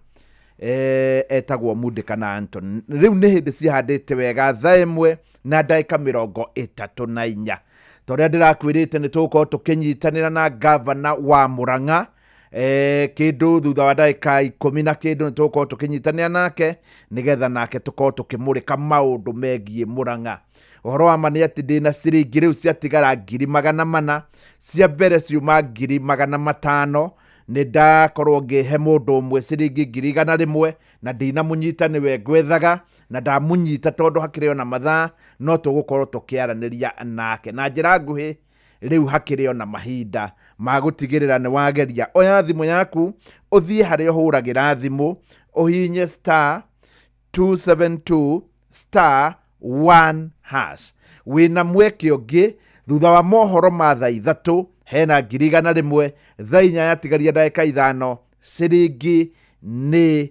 Etagwo Moody kana Anthony. Rĩu nĩ hĩndĩ cihandĩte wega thaa 1 na ndagĩka 34. Ta ũrĩa ndĩrakwĩrĩte nĩ tũgũkorwo tũkĩnyitanĩra na gavana wa Murang'a kĩndũ thutha wa ndagĩka 10 na kĩndũ nĩ tũgũkorwo tũkĩnyitanĩra nake nĩgetha nake tũkorwo tũkĩmũrĩka maũndũ megiĩ Murang'a. Ũhoro wa ma nĩ atĩ ndĩna ciringi rĩu ciatigara 400,000, cia mbere ciuma 500,000. Nĩ ndakorwo ngĩhe mũndũ ũmwe ciringi 100,000 na ndinamũnyita, nĩwe ngwethaga na ndamũnyita tondũ hakĩrĩ ona mathaa no tũgũkorwo tũkĩaranĩria nake na njĩra nguhĩ. Rĩu hakĩrĩ ona mahinda ma gũtigĩrĩra nĩ wageria. Oya thimũ yaku ũthiĩ harĩa ũhũragĩra thimũ, ũhihinye star 272 star 1 hash. Wĩna mweke ũngĩ thutha wa mohoro ma thaa 3 hena 100,000, thaa 4 yatigaria ndagĩka 5 ciringi nĩ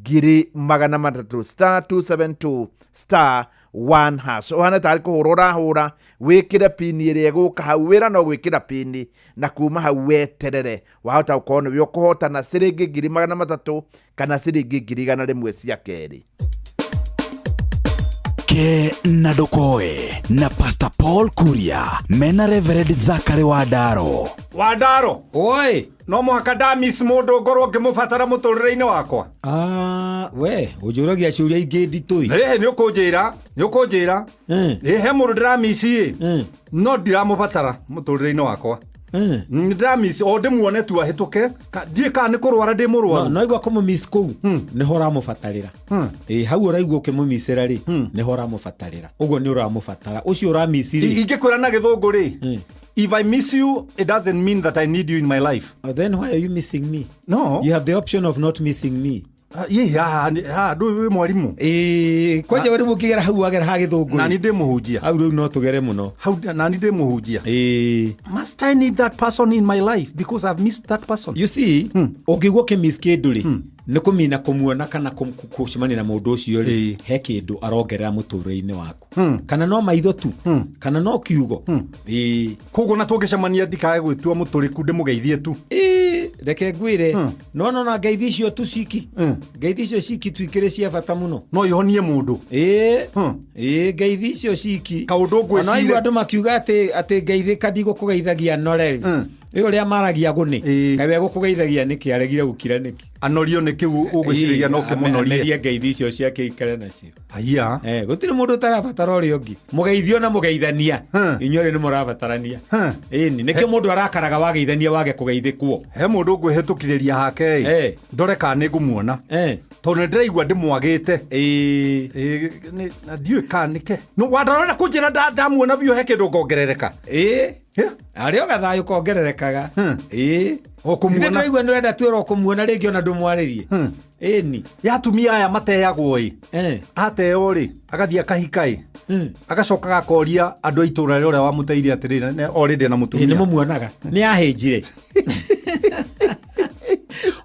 300,000. Star 272 star 1 hash. Ũhana tarĩ kũhũra ũrahũra, wĩkĩre pini ĩrĩa ĩgũka hau, wĩra no gwĩkĩra pini na kuma hau weterere. Wahota gũkorwo nĩwe ũkũhotana ciringi 300,000 kana ciringi 100,000 cia kerĩ. Ke na Ndukoe na Pastor Paul Kuria mena Reverend Zachary Wandaro. Wandaro. Oi, no mũhaka ndamiss mũndũ ngorwo ngĩmũbatara mũtũrĩre-inĩ wakwa. We ũnjũragia ciũria ingĩ nditũ. Ĩhĩ, nĩ ũkũnjĩra, nĩ ũkũnjĩra. Ĩ, he mũndũ ndĩramiss ĩ, no ndiramũbatara mũtũrĩre-inĩ wakwa. Ndĩramiss o ndĩmuone tu ahĩtũke, ndiũĩ kana nĩ kũrwara ndĩ mũrwaru. No igua kũmũmiss kũu nĩho ũramũbatarĩra. Ĩ, hau ũraigua ũkĩmũmissĩra rĩ, nĩho ũramũbatarĩra. Ũguo nĩ ũramũbatara. Ũcio ũramiss rĩ. Ingĩkwĩra na gĩthũngũ rĩ, if I miss you, it doesn't mean that I need you in my life. Then why are you missing me? No. You have the option of not missing me. Ndũĩ wĩ mwarimũ. Ĩĩ, kwanja warimu ũkĩgera hau wagera ha gĩthũngũ. Nani ndĩ mũhunjia. Hau rĩu no tũgere mũno. Hau nani ndĩ mũhunjia. Ĩĩ. Must I need that person in my life because I've missed that person? You see, ũngĩigua ũkĩmiss kĩndũ rĩ, nĩ kũmina kũmuona kana kũcemania na mũndũ ũcio rĩ, he kĩndũ arongerera mũtũrĩre-inĩ waku. Kana no maitho tu, kana no kiugo. Ĩĩ. Koguo na tũngĩcemania ndikae gwĩtua mũtũrĩku ndĩmũgeithie tu. Ĩĩ, reke ngwĩre. No no na ngeithi icio tu ciki. Ngeithi icio ciki tu ikĩrĩ cia bata mũno. No ihonie mũndũ. Ĩĩ. Ĩĩ, ngeithi icio ciki. Kaũndũ ngwĩciria. Ona waigua andũ makiuga atĩ ngeithĩka ndigũkũgeithagia no rĩ. Ĩ ũrĩa maragia gũnĩ. Kaĩ we gũkũgeithagia nĩkĩ aregire gũkira nĩkĩ? Anorio nĩ kĩu ũgwĩciragia no kĩmũnorie. Amerie ngeithi icio ciake ikare nacio. Haiya. Gũtirĩ mũndũ ũtarabatara ũrĩa ũngĩ. Mũgeithio na mũgeithania. Inyuĩ nĩ mũrabatarania. Ĩni, nĩkĩo mũndũ arakaraga wageithania wage kũgeithĩkwo. He mũndũ ngwĩhĩtũkithĩria hake ĩ. Ndore kana nĩ ngũmuona. Tondũ nĩ ndĩraigua ndĩmwagĩte. Na ndiũĩ kana nĩke. No wandarora kũnjĩra ndamuona biũ he kĩndũ ngongerereka. Arĩ o gathayũ kongererekaga. O kũmuona. Ndĩraigua nĩ wenda twĩrwo kũmuona rĩngĩ ona ndũmwarĩrie. Ĩni. Ya atumia aya mateagwo ĩ. Ateo rĩ, agathiĩ akahika ĩ. Agacoka agakoria andũ a itũũra rĩa ũrĩa wamũteire atĩrĩrĩ, already na mũtumia. Nĩ mũmuonaga. Nĩ ahĩnjire.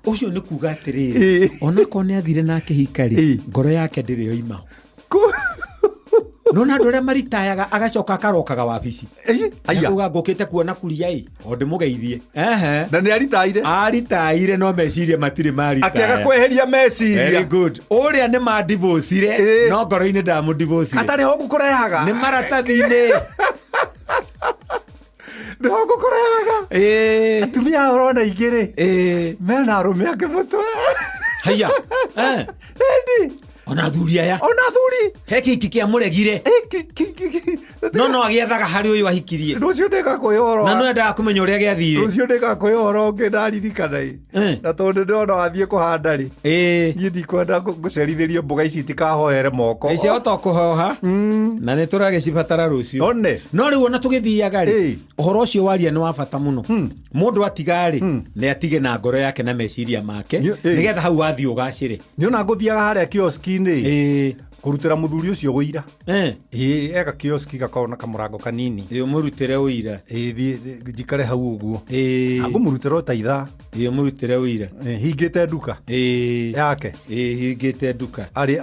Ũcio nĩ kuga atĩrĩrĩ, onakorwo nĩ athire na akĩhika rĩ, ngoro yake ndĩrĩ yoima. No na andũ arĩa maritayaga agacoka akarokaga wabici. Akauga ngũkĩte kuona kuria ĩ, o ndĩmũgeithie. Na nĩ aritaire. Aritaire no meciria matirĩ maritaya. Akĩaga kweheria meciria. Very good. Ũrĩa nĩ mandivocire, no ngoro-inĩ ndamũdivocire. Atarĩ ho ngũkũrehaga. Nĩ maratathi-inĩ. Nĩ ho ngũkũrehaga. Atumia aya ũrona ingĩ rĩ, mena arũme angĩ mũtwe. Haiya. Ĩni. Ona athuri aya. Ona athuri. He kĩhiki kĩa mũregire. No agĩethaga harĩ ũyũ ahikirie. Rũciũ ndĩgakũhe ũhoro. Na no endaga kũmenya ũrĩa gĩathire. Rũciũ ndĩgakũhe ũhoro ũngĩ ndaririkana ĩ. Na tondũ ndĩrona wathiĩ kũhanda rĩ. Niĩ ndikwenda ngũcerithĩrio mboga ici itikahoere moko. Ciahota kũhoha. Na nĩ tũragĩcibatara rũciũ. One. No rĩu ona tũgĩthiaga rĩ, ũhoro ũcio waria nĩ wa bata mũno. Mũndũ atiga rĩ, nĩ atige na ngoro yake na meciria make, nĩgetha hau wathiĩ ũgacĩre. Nĩ ona ngũthiaga harĩa kioski-inĩ. Kũrutĩra mũthuri ũcio ũira. Ega kioski gakorwo na kamũrango kanini. Ũmũrutĩre ũira. Thiĩ njikare hau ũguo. Ngũmũrutĩra o ta ithaa. Ũmũrutĩre ũira. Hingĩte nduka. Yake. Hingĩte nduka. Arĩ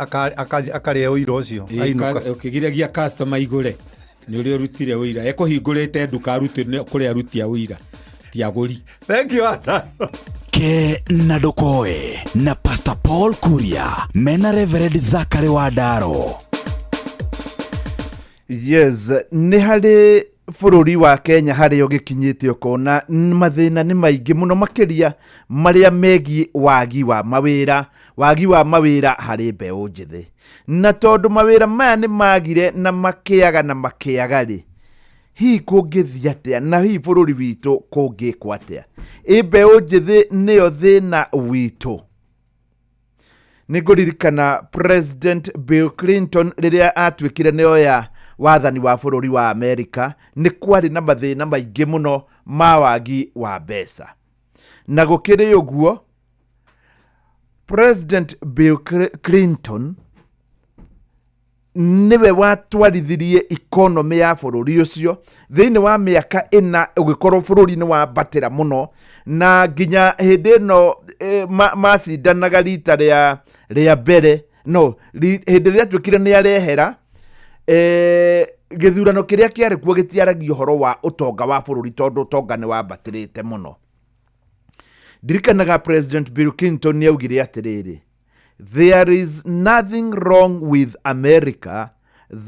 akarĩa ũira ũcio. Ainũka. Ũkĩgiragia customer igũre. Nĩ ũrĩa ũrutire ũira. Ekũhingũrĩte nduka arute kũrĩa arutia ũira. Ti agũri. Thank you, Anna. Ke na Ndokoe na Pastor Paul Kuria mena Reverend Zachary Wandaro. Yes, nĩ harĩ bũrũri wa Kenya harĩa ũgĩkinyĩte ũkona mathĩna nĩ maingĩ mũno makĩria marĩa megiĩ wagi wa mawĩra, wagi wa mawĩra harĩ mbeũ njĩthĩ. Na tondũ mawĩra maya nĩ magire na makĩaga na makĩaga rĩ, hihi kũngĩthiĩ atĩa na hihi bũrũri witũ kũngĩkwo atĩa? Ĩ mbeũ njĩthĩ nĩyo thĩna witũ. Nĩ ngũririkana President Bill Clinton rĩrĩa atuĩkire nĩoya wathani wa bũrũri wa Amerika, nĩ kwarĩ na mathĩna maingĩ mũno ma wagi wa mbeca. Na gũkĩrĩ ũguo, President Bill Clinton nĩwe watwarithirie economy ya bũrũri ũcio thĩinĩ wa mĩaka ĩna, ũgĩkorwo bũrũri nĩ wambatĩra mũno, na nginya hĩndĩ ĩno macindanaga rita rĩa mbere, no hĩndĩ ĩrĩa atuĩkire nĩ arehera, gĩthurano kĩrĩa kĩarĩ kuo gĩtiaragia ũhoro wa ũtonga wa bũrũri tondũ ũtonga nĩ wambatĩrĩte mũno. Ndirikanaga President Bill Clinton nĩ augire atĩrĩrĩ, "There is nothing wrong with America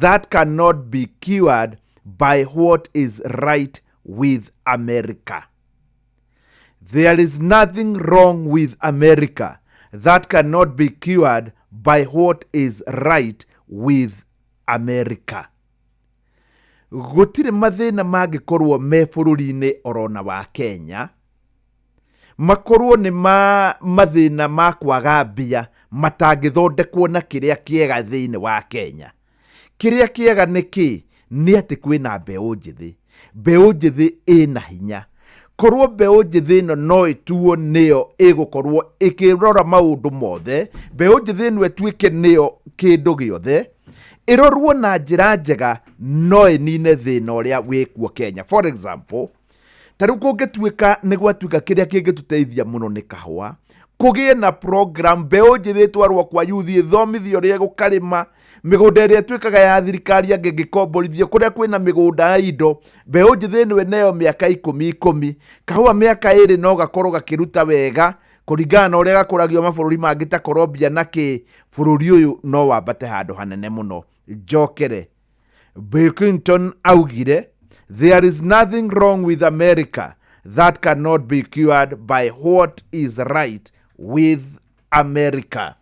that cannot be cured by what is right with America." There is nothing wrong with America that cannot be cured by what is right with America. Gũtirĩ mathĩna mangĩkorwo me bũrũri-inĩ orona wa Kenya, makorwo nĩ mathĩna ma kwaga mbia matangĩthondekwo na kĩrĩa kĩega thĩinĩ wa Kenya. Kĩrĩa kĩega nĩ kĩ? Nĩ atĩ kwĩna mbeũ njĩthĩ. Mbeũ njĩthĩ ĩna hinya. Korwo mbeũ njĩthĩ ĩno no ĩtuo nĩyo ĩgũkorwo ĩkĩrora maũndũ mothe, mbeũ njĩthĩ ĩno ĩtuĩke nĩyo kĩndũ gĩothe, ĩrorwo na njĩra njega no ĩnine thĩna ũrĩa wĩkuo Kenya. For example, ta rĩu kũngĩtuĩka nĩ gwatuĩka kĩrĩa kĩngĩtũteithia mũno nĩ kahũa, kũgĩe na program mbeũ njĩthĩ ĩtwarwo kwa youth ĩthomithio ũrĩa ĩgũkarĩma, mĩgũnda ĩrĩa ĩtuĩkaga ya thirikari angĩngĩkomborithio kũrĩa kwĩna mĩgũnda ya indo, mbeũ njĩthĩ ĩno ĩneo mĩaka 10 kahũa mĩaka 2 no gakorwo gakĩruta wega kũringana na ũrĩa gakũragio mabũrũri mangĩ ta Colombia na kĩ, bũrũri ũyũ no wambate handũ hanene mũno. Njokere, Bill Clinton augire, "There is nothing wrong with America that cannot be cured by what is right with America.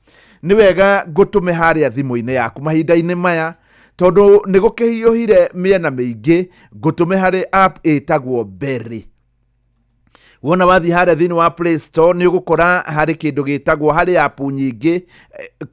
Nĩ wega ngũtũme harĩa thimũ-inĩ yaku mahinda-inĩ maya, tondũ nĩ gũkĩhiũhire mĩena mĩingĩ. Ngũtũme harĩ app ĩtagwo Berry. Wona wathiĩ harĩa thĩinĩ wa Play Store, nĩ ũgũkora harĩ kĩndũ gĩtagwo, harĩ app nyingĩ.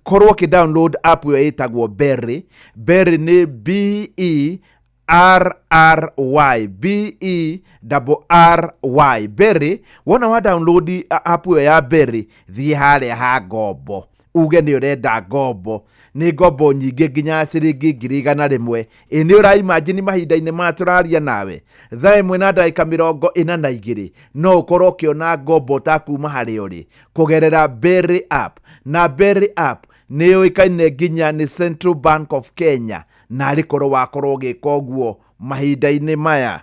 Korwo ũkĩ download app ĩyo ĩtagwo Berry. Berry nĩ B E R R Y, B E R R Y, Berry. Wona wa download app ĩyo ya Berry, thiĩ harĩa ha ngombo, uge nĩ ũrenda ngombo. Nĩ ngombo nyingĩ nginya ciringi 100,000. Ĩ nĩ ũraimagine mahinda-inĩ maya tũraria nawe, 1:42, no ũkorwo ũkĩona ngombo ũtakuma harĩa ũrĩ kũgerera Berry app. Na Berry app nĩ yũĩkaine nginya nĩ Central Bank of Kenya, na arĩ korwo wakorwo ũgĩka ũguo mahinda-inĩ maya.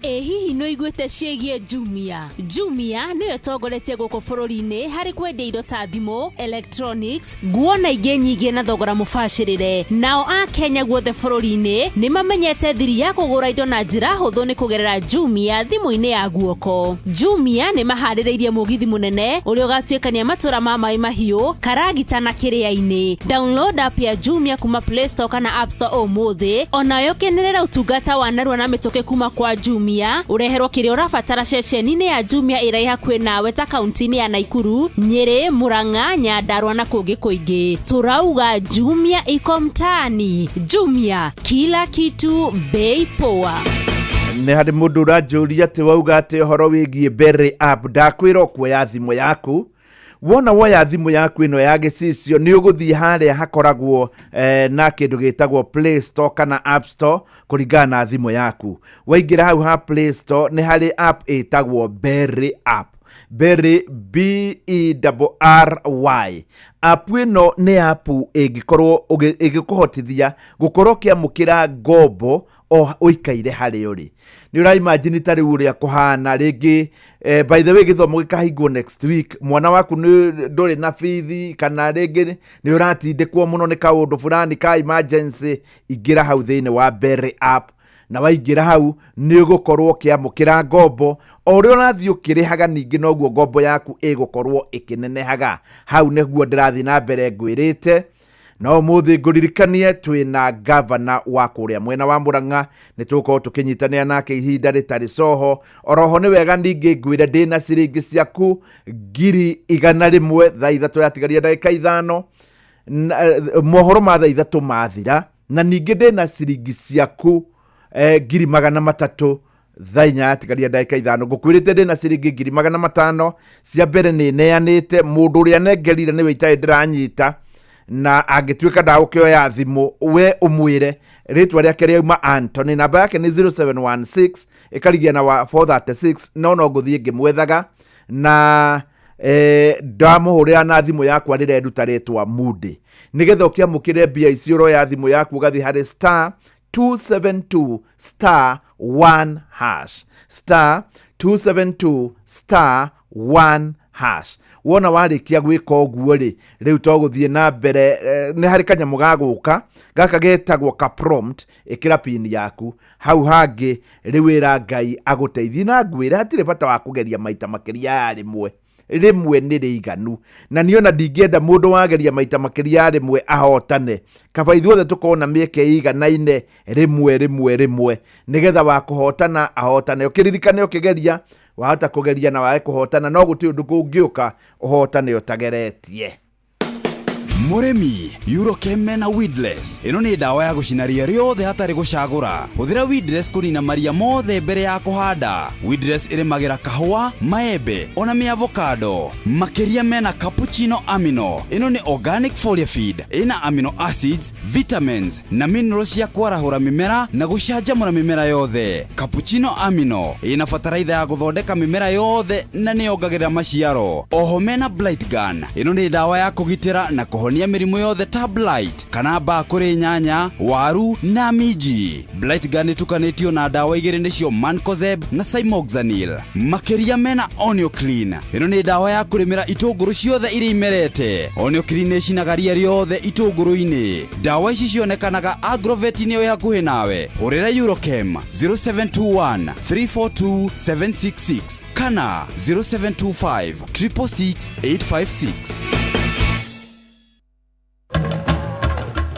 Ĩ hihi nĩ ũiguĩte ciĩgiĩ Jumia? Jumia nĩyo ĩtongoretie gũkũ bũrũri-inĩ harĩ kwendia indo ta thimũ, electronics, nguo na ingĩ nyingĩ na thogora mũbacĩrĩre. Nao Akenya guothe bũrũri-inĩ nĩ mamenyete thiri ya kũgũra indo na njĩra hũthũ nĩ kũgerera Jumia thimũ-inĩ ya guoko. Jumia nĩ maharĩrĩirie mũgithi mũnene ũrĩa ũgatuĩkania matũra ma Maĩ Mahiũ, Karagita na Kĩrĩa-inĩ. Download app ya Jumia kuma Play Store kana App Store ũmũthĩ, onayo kenerera ũtungata wa narua na mĩtũkĩ kuma kwa Jumia. Ũreherwo kĩrĩa ũrabatara ceceni-inĩ ya Jumia ĩrĩa ĩ hakuhĩ nawe, ta kaunti-inĩ ya Naikuru, Nyĩrĩ, Murang'a, Nyandarua na kũngĩ kũingĩ. Turauga Jumia iko mtaani. Jumia, kila kitu bei poa. Nĩ harĩ mũndũ ũranjũria atĩ wauga atĩ ũhoro wĩgiĩ Berry app. Ndakwĩra ũkuoya thimũ yaku. Wona woya thimũ yaku ĩno ya gĩcicio, nĩ ũgũthiĩ harĩa hakoragwo na kĩndũ gĩtagwo Play Store kana App Store kũringana na thimũ yaku. Waingĩra hau ha Play Store, nĩ harĩ app ĩtagwo Berry app. Berry, B E R R Y app. Ĩno nĩ app ĩngĩkorwo ĩgĩkũhotithia gũkorwo ũkĩamũkĩra ngombo o ũikaire harĩa ũrĩ. Nĩ ũraimagine ta rĩu ũrĩa kũhana rĩngĩ, by the way, gĩthomo gĩkahingwo next week, mwana waku nĩ ndũrĩ na bithi, kana rĩngĩ nĩ ũratindĩkwo mũno nĩ kaũndũ fulani ka emergency. Ingĩra hau thĩinĩ wa Berry app, na waingĩra hau nĩ ũgũkorwo ũkĩamũkĩra ngombo. O ũrĩa ũrathiĩ ũkĩrĩhaga, ningĩ noguo ngombo yaku ĩgũkorwo ĩkĩnenehaga. Hau nĩguo ndĩrathiĩ na mbere ngwĩrĩte. No ũmũthĩ ngũririkanie twĩna gavana wa kũrĩa mwena wa Murang'a, nĩ tũgũkorwo tũkĩnyitanĩra nake ihinda rĩtarĩ coho. Oroho nĩ wega ningĩ ngwĩre ndĩna ciringi ciaku 100,000 3:35. Mohoro ma 3:00 mathira, na ningĩ ndĩna ciringi ciaku 300,000 7:45. Ngũkwĩrĩte ndĩna ciringi 500,000. Cia mbere nĩ neanĩte, mũndũ ũrĩa nengerire nĩwe itarĩ ndĩranyita, na angĩtuĩka ndagũkĩoya thimũ, we ũmwĩre rĩtwa rĩake rĩauma Anthony, namba yake nĩ 0716 ĩkarigia na wa 436. No ngũthiĩ ngĩmwethaga na ndamũhũrĩra na thimũ yakwa rĩreruta rĩtwa Mundi. Nĩgetha ũkĩamũkĩre mbia ici, ũroya thimũ yaku, ũgathiĩ harĩ *272*1#, *272*1#. Wona warĩkia gwĩka ũguo rĩ, rĩu to gũthiĩ na mbere. Nĩ harĩ kanyamũ ga gũka gaka getagwo ka prompt, ĩkĩra pin yaku hau hangĩ. Rĩu ĩra Ngai agũteithie, na ngwĩre hatirĩ bata wa kũgeria maita makĩria ya rĩmwe. Rĩmwe nĩ rĩiganu, na niĩ ona ndingĩenda mũndũ wageria maita makĩria ya rĩmwe ahotane. Kaba ithuothe tũkorwo na mĩeke ĩiganaine, rĩmwe rĩmwe rĩmwe, nĩgetha wa kũhotana ahotane. Ũkĩririkane, ũkĩgeria wahota kũgeria na wage kũhotana, no gũtirĩ ũndũ kũngĩũka ũhotane ũtageretie. Mũrĩmi, Eurochem mena Weedless. Ĩno nĩ ndawa ya gũcina ria rĩothe hatarĩ gũcagũra. Hũthĩra Weedless kũnina maria mothe mbere ya kũhanda. Weedless ĩrĩmagĩra kahũa, maembe ona mĩavocado. Makĩria mena Cappuccino Amino. Ĩno nĩ organic foliar feed ĩna amino acids, vitamins na minerals cia kwarahũra mĩmera na gũcanjamũra mĩmera yothe. Cappuccino Amino ĩna bataraitha ya gũthondeka mĩmera yothe na nĩyongagĩrĩra maciaro. Oho mena Blight Gun. Ĩno nĩ ndawa ya kũgitĩra na kũhonia. Kũhonia mĩrimũ yothe ta blight kana mbaa kũrĩ nyanya, waru na minji. Blight Gun ĩtukanĩtio na ndawa igĩrĩ nĩcio Mancozeb na Cymoxanil. Makĩria mena Onioclean. Ĩno nĩ ndawa ya kũrĩmĩra itũngũrũ ciothe iria imerete. Onioclean nĩ ĩcinaga ria rĩothe itũngũrũ-inĩ. Ndawa ici cionekanaga agrovet-inĩ ĩ hakuhĩ nawe. Hũrĩra Eurochem 0721 342 766 kana 0725 666 856.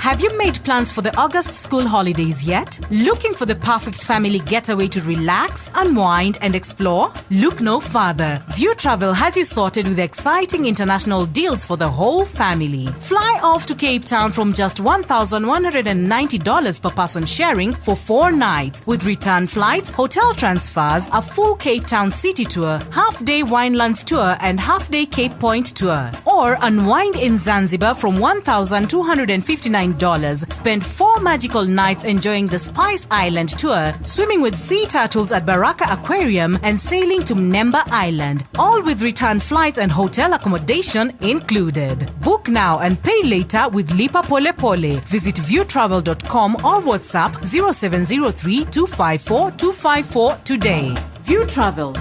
Have you made plans for the August school holidays yet? Looking for the perfect family getaway to relax, unwind, and explore? Look no further. View Travel has you sorted with exciting international deals for the whole family. Fly off to Cape Town from just $1,190 per person sharing for 4 nights, with return flights, hotel transfers, a full Cape Town city tour, half day Winelands tour, and half day Cape Point tour. Or unwind in Zanzibar from $1,259. Spend 4 magical nights enjoying the Spice Island tour, swimming with sea turtles at Baraka Aquarium, and sailing to Mnemba Island. All with return flights and hotel accommodation included. Book now and pay later with Lipa Pole Pole. Visit viewtravel.com or WhatsApp 0703 254 254 today. View Travel.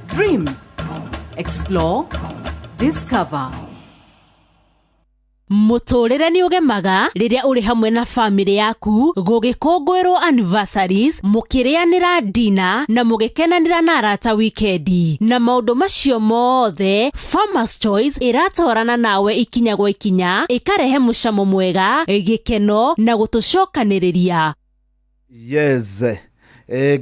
Dream. Explore. Discover. Mũtũrĩre nĩ ũgemaga rĩrĩa ũrĩ hamwe na famĩlĩ yaku gũgĩkũngũĩrwo anniversaries, mũkĩrĩanĩra dina na mũgĩkenanĩra na arata wikendi. Na maũndũ macio mothe, Farmers Choice ĩratwarana nawe ikinya gwa ikinya, ĩkarehe mũcamo mwega, gĩkeno na gũtũcokanĩrĩria. Yes.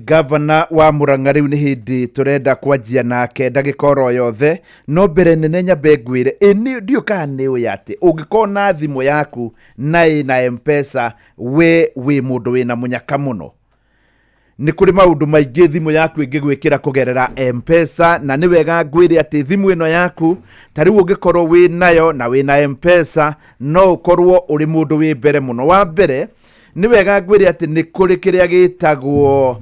Gavana wa Murang'a rĩu nĩ hĩndĩ tũrenda kwanjia nake ndagĩka oro yothe, no mbere nene nyambe ngwĩre ndiũ kana nĩ ũĩ atĩ ũngĩkorwo na thimũ yaku na ĩna M-Pesa, we wĩ mũndũ wĩna mũnyaka mũno. Nĩ kũrĩ maũndũ maingĩ thimũ yaku ĩngĩgwĩkĩra kũgerera M-Pesa, na nĩ wega ngwĩre atĩ thimũ ĩno yaku ta rĩu ũngĩkorwo wĩ nayo na wĩna M-Pesa, no ũkorwo ũrĩ mũndũ wĩ mbere mũno. Wa mbere nĩ wega ngwĩre atĩ nĩ kũrĩ kĩrĩa gĩtagwo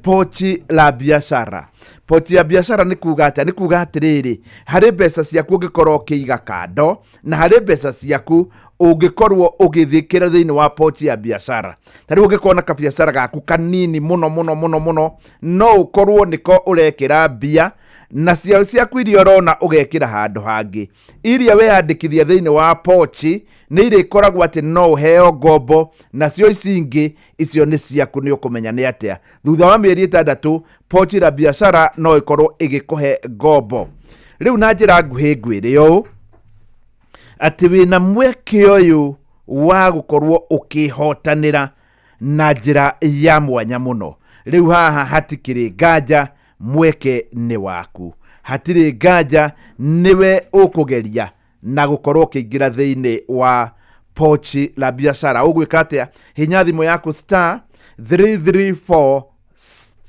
pochi la biashara. Pochi ya biashara nĩ kuga atĩa? Nĩ kuga atĩrĩrĩ, harĩ mbeca ciaku ũngĩkorwo ũkĩiga kando, na harĩ mbeca ciaku ũngĩkorwo ũgĩthikĩra thĩinĩ wa pochi ya biashara. Ta rĩu ũngĩkorwo na kabiacara gaku kanini mũno mũno mũno mũno, no ũkorwo nĩko ũrekĩra mbia na ciaku iria ũrona ũgekĩra handũ hangĩ. Iria weyandĩkithia thĩinĩ wa pochi nĩ irĩkoragwo atĩ no ũheo ngombo, nacio ici ingĩ icio nĩ ciaku, nĩ ũkũmenya nĩ atĩa. Thutha wa mĩeri 6 pochi la biashara no ĩkorwo ĩgĩkũhe ngombo. Rĩu na njĩra nguhĩ ngwĩre ũũ atĩ wĩna mweke ũyũ wa gũkorwo ũkĩhotanĩra na njĩra ya mwanya mũno. Rĩu haha hatikĩrĩ nganja, mweke nĩ waku, hatirĩ nganja nĩwe ũkũgeria na gũkorwo ũkĩingĩra thĩinĩ wa pochi la biashara. Ũgwĩka atĩa? Hinya thimũ yaku star 334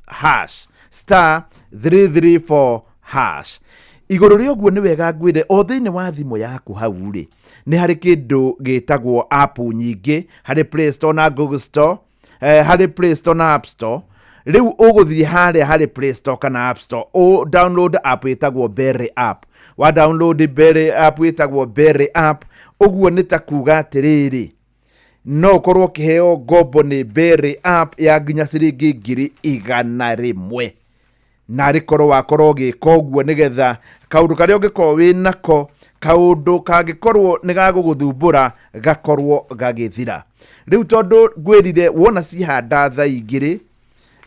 hash, star 334 hash. Igũrũ rĩa ũguo nĩ wega ngwĩre o thĩinĩ wa thimũ yaku hau rĩ, nĩ harĩ kĩndũ gĩtagwo app nyingĩ harĩ Play Store na Google Store, harĩ Play Store na App Store. Rĩu ũgũthiĩ harĩa harĩ Play Store kana App Store, ũ download app ĩtagwo Berry app. Wa download Berry app ĩtagwo Berry app, ũguo nĩ ta kuga atĩrĩrĩ, no ũkorwo ũkĩheo ngombo nĩ Berry app ya nginya ciringi 100,000. Na rĩkorwo wakorwo ũgĩka ũguo nĩgetha kaũndũ karĩa ũngĩkorwo wĩ nako, kaũndũ kangĩkorwo nĩ gagũgũthumbũra gakorwo gagĩthira. Rĩu tondũ ngwĩrire wona cihanda thaa 2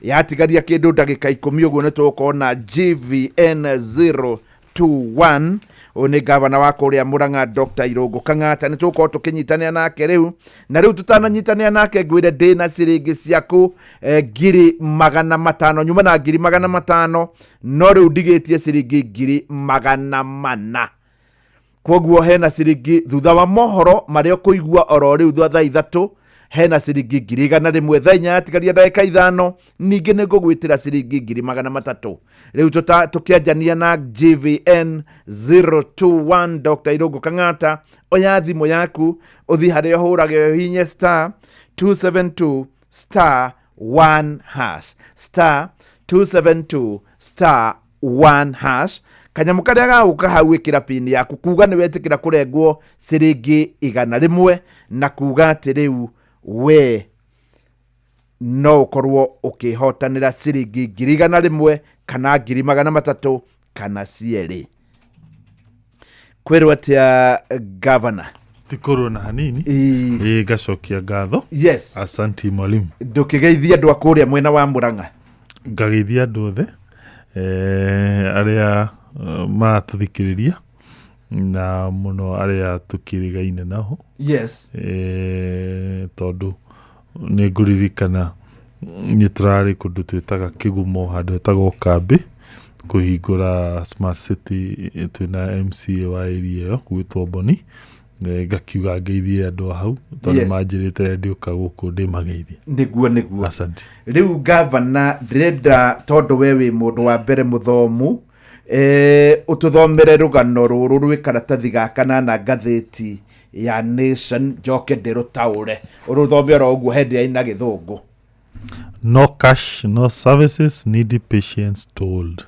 yatigaria kĩndũ ndagĩka 10 ũguo nĩ tũgũkorwo na GVN 021. Ũyũ nĩ gavana wa kũrĩa Murang'a Dr. Irũngũ Kang'ata, nĩ tũgũkorwo tũkĩnyitanĩra nake rĩu. Na rĩu tũtananyitanĩra nake ngwĩre ndĩna ciringi ciaku 500,000, nyuma na 500,000, no rĩu ndigĩtie ciringi 400,000. Kwoguo hena ciringi thutha wa mohoro marĩa ũkũigua oro rĩu thaa 3 hena ciringi 100,000, thaa 4 yatigaria ndagĩka 5 ningĩ nĩ ngũgwĩtĩra ciringi 300,000. Rĩu tũkĩanjania na GVN 021 Dr. Irũngũ Kang'ata, oya thimũ yaku ũthiĩ harĩa ũhũrage ũhihinye star 272 star 1 hash, star 272 star 1 hash, Kanyamũ karĩa gagũka hau ĩkĩra pin yaku kuga nĩ wetĩkĩra kũrengwo ciringi 100 na kuga atĩ rĩu we no ũkorwo ũkĩhotanĩra ciringi 100,000 kana 300,000 kana cierĩ. Kwĩrwo atĩa governor? Tikorwo na hanini ĩ ngacokia ngatho. Yes. Asanti mwalimu. Ndũkĩgeithia andũ a kũrĩa mwena wa Murang'a. Ngageithia andũ othe arĩa maratũthikĩrĩria na mũno arĩa tũkĩrĩgaine nao. Yes. Tondũ nĩ ngũririkana nĩ tũrarĩ kũndũ twĩtaga Kĩgumo handũ hetagwo Kambĩ kũhingũra Smart City twĩna MCA wa area ĩyo gwĩtwo Boni. Ngakiuga ngeithie andũ a hau tondũ Yes. manjĩrĩte ndĩũka gũkũ ndĩmageithie. Nĩguo nĩguo. Asante. Rĩu gavana ndĩrenda tondũ we wĩ mũndũ wa mbere mũthomu ũtũthomere rũgano rũrũ rwĩ karatathi ga kanana ngathĩti ya Nation njoke ndĩrũtaũre ũrũthome oro ũguo hĩndĩ ya ina gĩthũngũ. No cash, no services, needy patients told.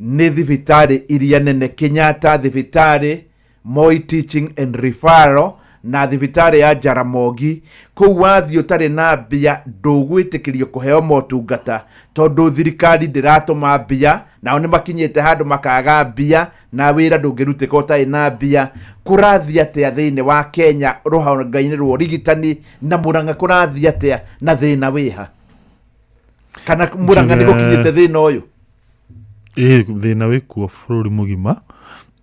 Nĩ thibitarĩ iria nene Kenyatta thibitarĩ, Moi Teaching and Referral na thibitarĩ ya Jaramogi. Kũu wathiĩ ũtarĩ na mbia ndũgwĩtĩkĩrio kũheo motungata tondũ thirikari ndĩratũma mbia, nao nĩ makinyĩte handũ makaga mbia na wĩra ndũngĩrutĩka ũtarĩ na mbia. Kũrathiĩ atĩa thĩinĩ wa Kenya rũhonge-inĩ rwa ũrigitani na Murang'a kũrathiĩ atĩa na thĩna wĩha? Kana Murang'a nĩ gũkinyĩte thĩna ũyũ? Ĩ thĩna wĩkuo bũrũri mũgima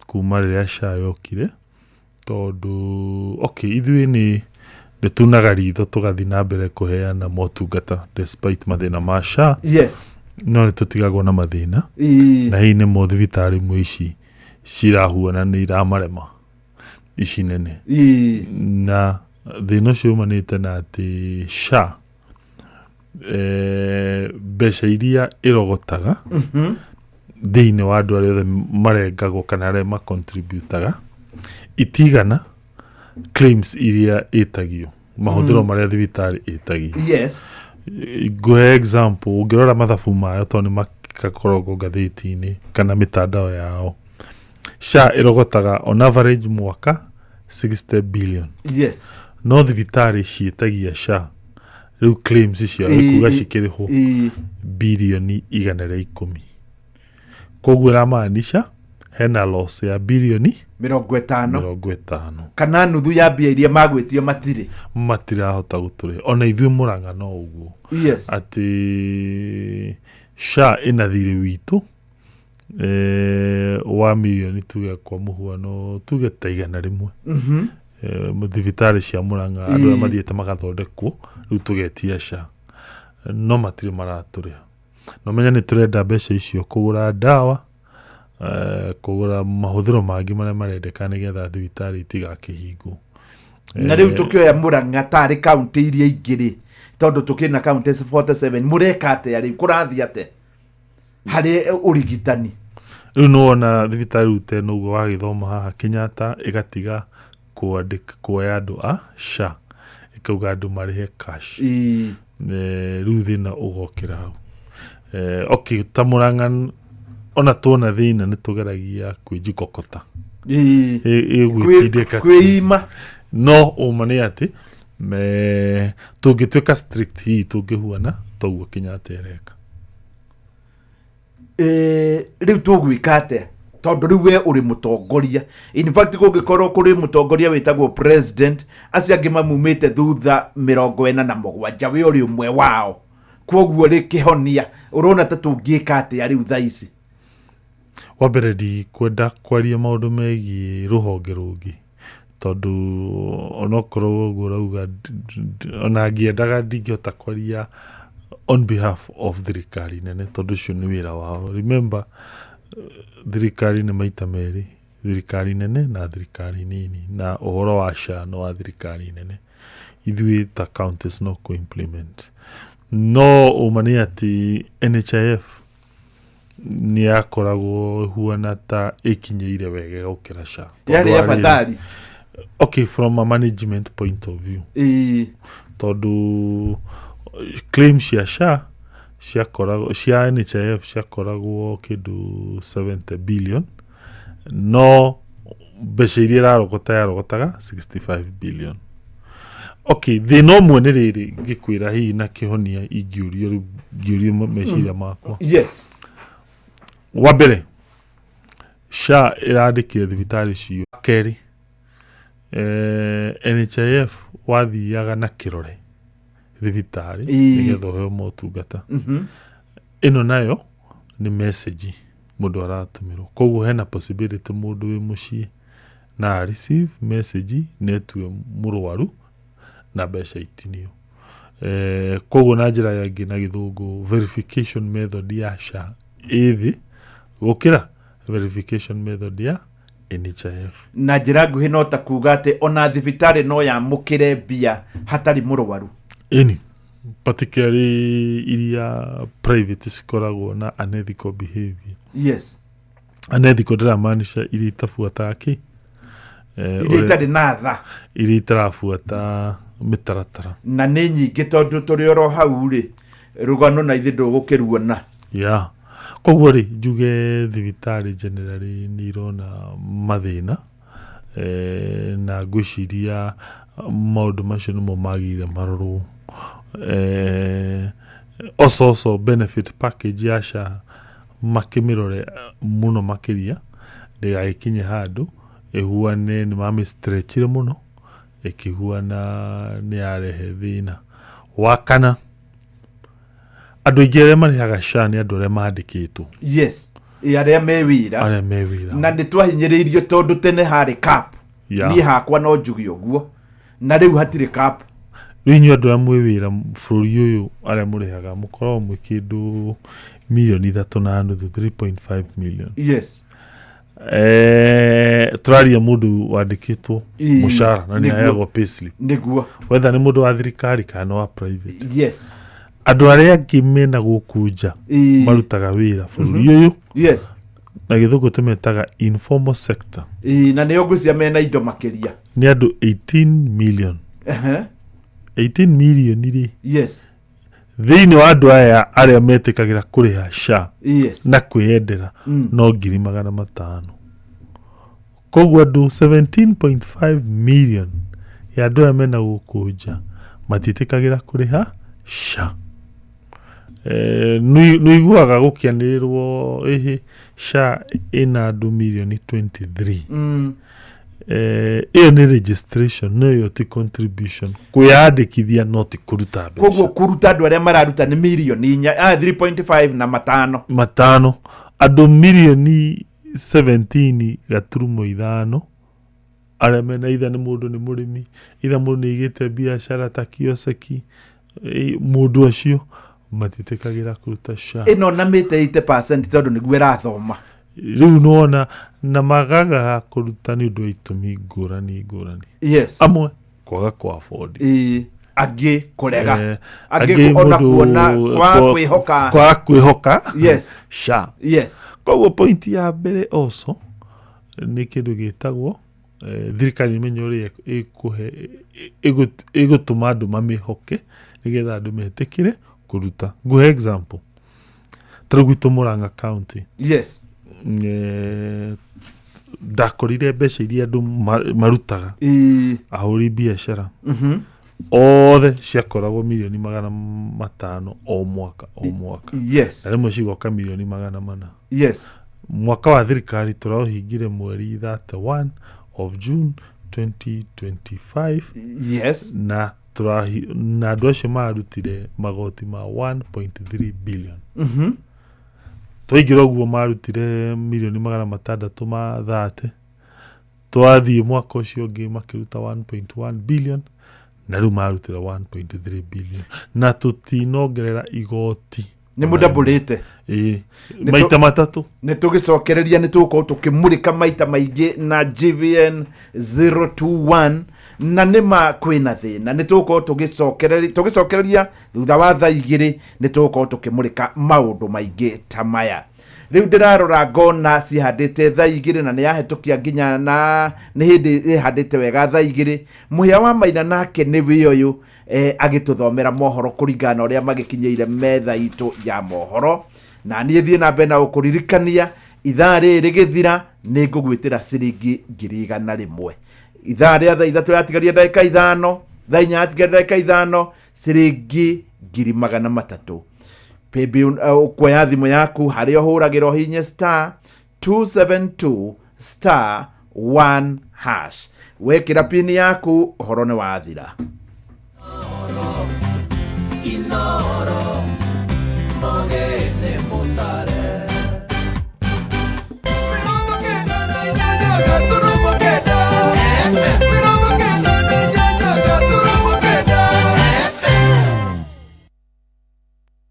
kuma rĩrĩa SHA yokire tondũ okay ithuĩ nĩ tunaga ritho tũgathiĩ na mbere kũheana motungata despite mathĩna ma SHA. Yes. No nĩ tũtigagwo na mathĩna. Na hihi nĩ mo thibitarĩ imwe ici cirahuana nĩ iramarema ici nene. Na thĩna ũcio umanĩte na atĩ SHA mbeca iria ĩrogotaga thĩinĩ wa andũ arĩa othe marengagwo kana arĩa macontributaga itigana claims iria ĩtagio mahũthĩro marĩa thibitarĩ ĩtagio. Yes. Ngũhe example ũngĩrora mathabu mayo tondũ nĩ makakoragwo ngathĩti-inĩ kana mĩtandao yao, SHA ĩrogotaga on average mwaka 60 billion. Yes. No thibitarĩ ciĩtagia SHA rĩu claims ciao ikuga cikĩrĩhwo bilioni 110. Koguo ĩramaanisha hena loss ya bilioni 50 kana nuthu ya mbia iria magwĩtio matirĩ matirahota gũtũrĩha. Ona ithuĩ Murang'a no ũguo. Yes. Atĩ SHA ĩna thirĩ witũ wa milioni tuge kwa mũhuano tuge ta 100. Thibitarĩ cia Murang'a andũ arĩa mathiĩte magathondekwo rĩu tũgetia SHA no matirĩ maratũrĩha. No menya nĩ tũrenda mbeca icio kũgũra ndawa, kũgũra mahũthĩro mangĩ marĩa marendeka nĩgetha thibitarĩ itigakĩhingwo. Na rĩu tũkĩoya Murang'a tarĩ kaunti iria ingĩ rĩ, tondũ tũkĩrĩ na kaunti 47 mũreka atĩa rĩu kũrathiĩ atĩa harĩ ũrigitani? Rĩu nĩwona thibitarĩ rĩu tene ũguo wagĩthoma haha Kenyatta ĩgatiga kuoya andũ a SHA ĩkauga andũ marĩhe cash. Rĩu thĩna ũgokĩra hau. Okay ta Murang'a ona tuona thĩna nĩ tũgeragia kwĩjikokota. Ĩgwĩtindĩka kwĩima. No ũma nĩ atĩ tũngĩtuĩka strict hihi tũngĩhuana toguo Kenyatta ĩreka. Rĩu tũgwĩka atĩa tondũ rĩu we ũrĩ mũtongoria? In fact kũngĩkorwo kũrĩ mũtongoria wĩtagwo president, acio angĩ mamumĩte thutha 47 we ũrĩ ũmwe wao. Kwoguo rĩ kĩhonia ũrona ta tũngĩka atĩa rĩu thaa ici? Wa mbere ndikwenda kwaria maũndũ megiĩ rũhonge rũngĩ tondũ onokorwo ũguo ũrauga ona ngĩendaga ndingĩhota kwaria on behalf of thirikari nene tondũ ũcio nĩ wĩra wao. Remember thirikari nĩ maita merĩ, thirikari nene na thirikari nini, na ũhoro wa SHA nĩ wa thirikari nene, ithuĩ ta counties no kũ-implement. No ũma nĩ atĩ NHIF nĩ yakoragwo ĩhuana ta ĩkinyĩire wega gũkĩra SHA. Yarĩ ya bathari. Okay, from a management point of view. Tondũ claim cia SHA ciakoragwo cia NHIF ciakoragwo kĩndũ 70 billion No mbeca iria ĩrarogota yarogotaga 65 billion. Okay, thĩna ũmwe nĩ rĩrĩ ngĩkwĩra hihi na kĩhonia ingĩũrio rĩu ngĩũrio meciria makwa. Yes. Wa mbere, SHA ĩrandĩkire thibitarĩ cio. Kerĩ, NHIF wathiaga na kĩrore thibitarĩ nĩgetha ũheo motungata. Ĩno nayo nĩ message mũndũ aratũmĩrwo, koguo hena possibility mũndũ wĩ mũciĩ na a receive message na etue mũrwaru na mbeca itinio. Koguo na njĩra ĩngĩ na gĩthũngũ verification method ya SHA ĩ thĩ gũkĩra verification method ya NHIF. Na njĩra nguhĩ no ta kuga atĩ ona thibitarĩ no yamũkĩre mbia hatarĩ mũrwaru. Ĩni, particularly iria private cikoragwo na unethical behavior. Yes. Unethical ndĩramaanisha iria itabuataga kĩ? Iria itarĩ na tha. Iria itarabuata mĩtaratara. Na nĩ nyingĩ tondũ tũrĩ oro hau rĩ, rũgano na ithe ndũgũkĩruona. Yeah. Koguo rĩ, njuge thibitarĩ generally nĩ irona mathĩna, na ngwĩciria maũndũ macio nĩmo magĩrĩire marorwo. Also benefit package ya SHA makĩmĩrore mũno makĩria ndĩgagĩkinye handũ ĩhuane nĩ mamĩstretchire mũno ĩkĩhuana nĩ yarehe thĩna. Wa kana, andũ aingĩ arĩa marĩhaga SHA nĩ andũ arĩa mandĩkĩtwo. Yes. Ĩ, arĩa me wĩra. Arĩa me wĩra. Na nĩ twahinyĩrĩirio tondũ tene harĩ cap. Yeah. Niĩ hakwa no njuge ũguo. Na rĩu hatirĩ cap. Rĩu inyuĩ andũ arĩa mwĩ wĩra bũrũri ũyũ arĩa mũrĩhaga mũkoragwo mwĩ kĩndũ mirioni 3.5, 3.5 million. Yes. Tũraria mũndũ wandĩkĩtwo mũcara na nĩ aheagwo payslip. Nĩguo. Whether nĩ mũndũ wa thirikari kana nĩ wa private. Yes. Andũ arĩa angĩ mena gũkũ nja marutaga wĩra bũrũri ũyũ. Yes. Na gĩthũngũ tũmetaga informal sector. Na nĩo ngwĩciria mena indo makĩria. Nĩ andũ 18 million. 18 million rĩ. Yes. Thĩinĩ wa andũ aya arĩa metĩkagĩra kũrĩha SHA Yes. na kwĩyendera no 500,000. Koguo andũ 17.5 million ya andũ aya mena gũkũ nja matiĩtĩkagĩra kũrĩha SHA. Nĩũiguaga gũkĩanĩrĩrwo ĩhĩ SHA ĩna andũ mirioni 23. Ĩyo nĩ registration, no ĩyo ti contribution. Kwĩyandĩkithia no ti kũruta mbeca. Koguo kũruta andũ arĩa mararuta nĩ mirioni inya, 3.5 na matano. Matano. Andũ mirioni 17.5 arĩa mena itha nĩ mũndũ nĩ mũrĩmi, itha mũndũ nĩ aigĩte biacara ta kioseki, mũndũ acio matiĩtĩkagĩra kũruta SHA. Ĩno na mĩte 80% tondũ nĩguo ĩrathoma. Rĩu nĩwona na magaga kũruta nĩ ũndũ wa itũmi ngũrani ngũrani. Yes. Amwe kwaga kwa afford. Angĩ kũrega. Angĩ ona kuona kwaga kwĩhoka. Kwaga kwĩhoka. Yes. SHA. Yes. Koguo point ya mbere also nĩ kĩndũ gĩtagwo thirikari ĩmenye ũrĩa ĩkũhe ĩgũtũma andũ mamĩhoke nĩgetha andũ metĩkĩre kũruta. Ngũhe example. Ta rĩu gwitũ Murang'a County. Yes. Ndakorire mbeca iria andũ marutaga. Ahũri biacara. Othe ciakoragwo mirioni 500 o mwaka o mwaka. Yes. Na rĩmwe cigoka mirioni 400. Yes. Mwaka wa thirikari tũraũhingire mweri 31 of June 2025. Yes. Na na andũ acio marutire magoti ma 1.3 billion. Twaingĩra ũguo marutire mirioni 630. Twathiĩ mwaka ũcio ũngĩ makĩruta 1.1 billion na rĩu marutire 1.3 billion. Na tũtinongerera igoti. Nĩ mũndambũrĩte. Maita matatũ. Nĩ tũgĩcokereria nĩ tũgũkorwo tũkĩmũrĩka maita maingĩ na GVN 021 na nĩ ma kwĩna thĩna. Nĩ tũgũkorwo tũgĩcokereria thutha wa thaa igĩrĩ nĩ tũgũkorwo tũkĩmũrĩka maũndũ maingĩ ta maya. Rĩu ndĩrarora ngona cihandĩte thaa igĩrĩ na nĩ yahetũkia nginya na nĩ hĩndĩ ĩhandĩte wega thaa igĩrĩ. Mũhĩa wa Maina nake nĩ wĩ ũyũ agĩtũthomera mohoro kũringana na ũrĩa magĩkinyĩire metha itũ ya mohoro. Na niĩ thiĩ na mbere na gũkũririkania ithaa rĩrĩ rĩgĩthira Nĩ ngũgwĩtĩra ciringi 100,000. Ithaa rĩa thaa 3 yatigaria ndagĩka 5, thaa 4 yatigaria ndagĩka 5, ciringi 300,000. Paybill ũkuoya thimũ yaku harĩa ũhũragĩra ũhihinye star 272 star 1 hash. Wekĩra pini yaku ũhoro nĩ wathira. Inoro mogene mutare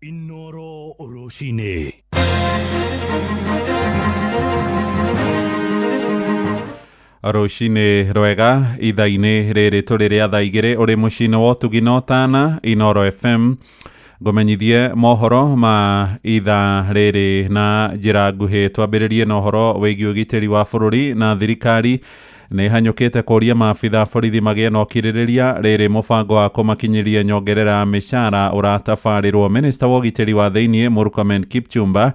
Inoro Rũcinĩ. Rũcinĩ rwega ithaa-inĩ rĩrĩ tũrĩ rĩa thaa 2 ũrĩ mũciĩ-inĩ wa ũtugi na ũtana Inoro FM. Ngũmenyithie mohoro ma ithaa rĩrĩ na njĩra nguhĩ. Twambĩrĩrie na ũhoro wĩgiĩ ũgitĩri wa bũrũri na thirikari nĩ hanyũkĩte kũria maabitha borithi magĩe na ũkirĩrĩria rĩrĩ mũbango wa kũmakinyĩria nyongerera ya mĩcara ũratabarĩrwo. Minista wa ũgitĩri wa thĩiniĩ Murkomen Kipchumba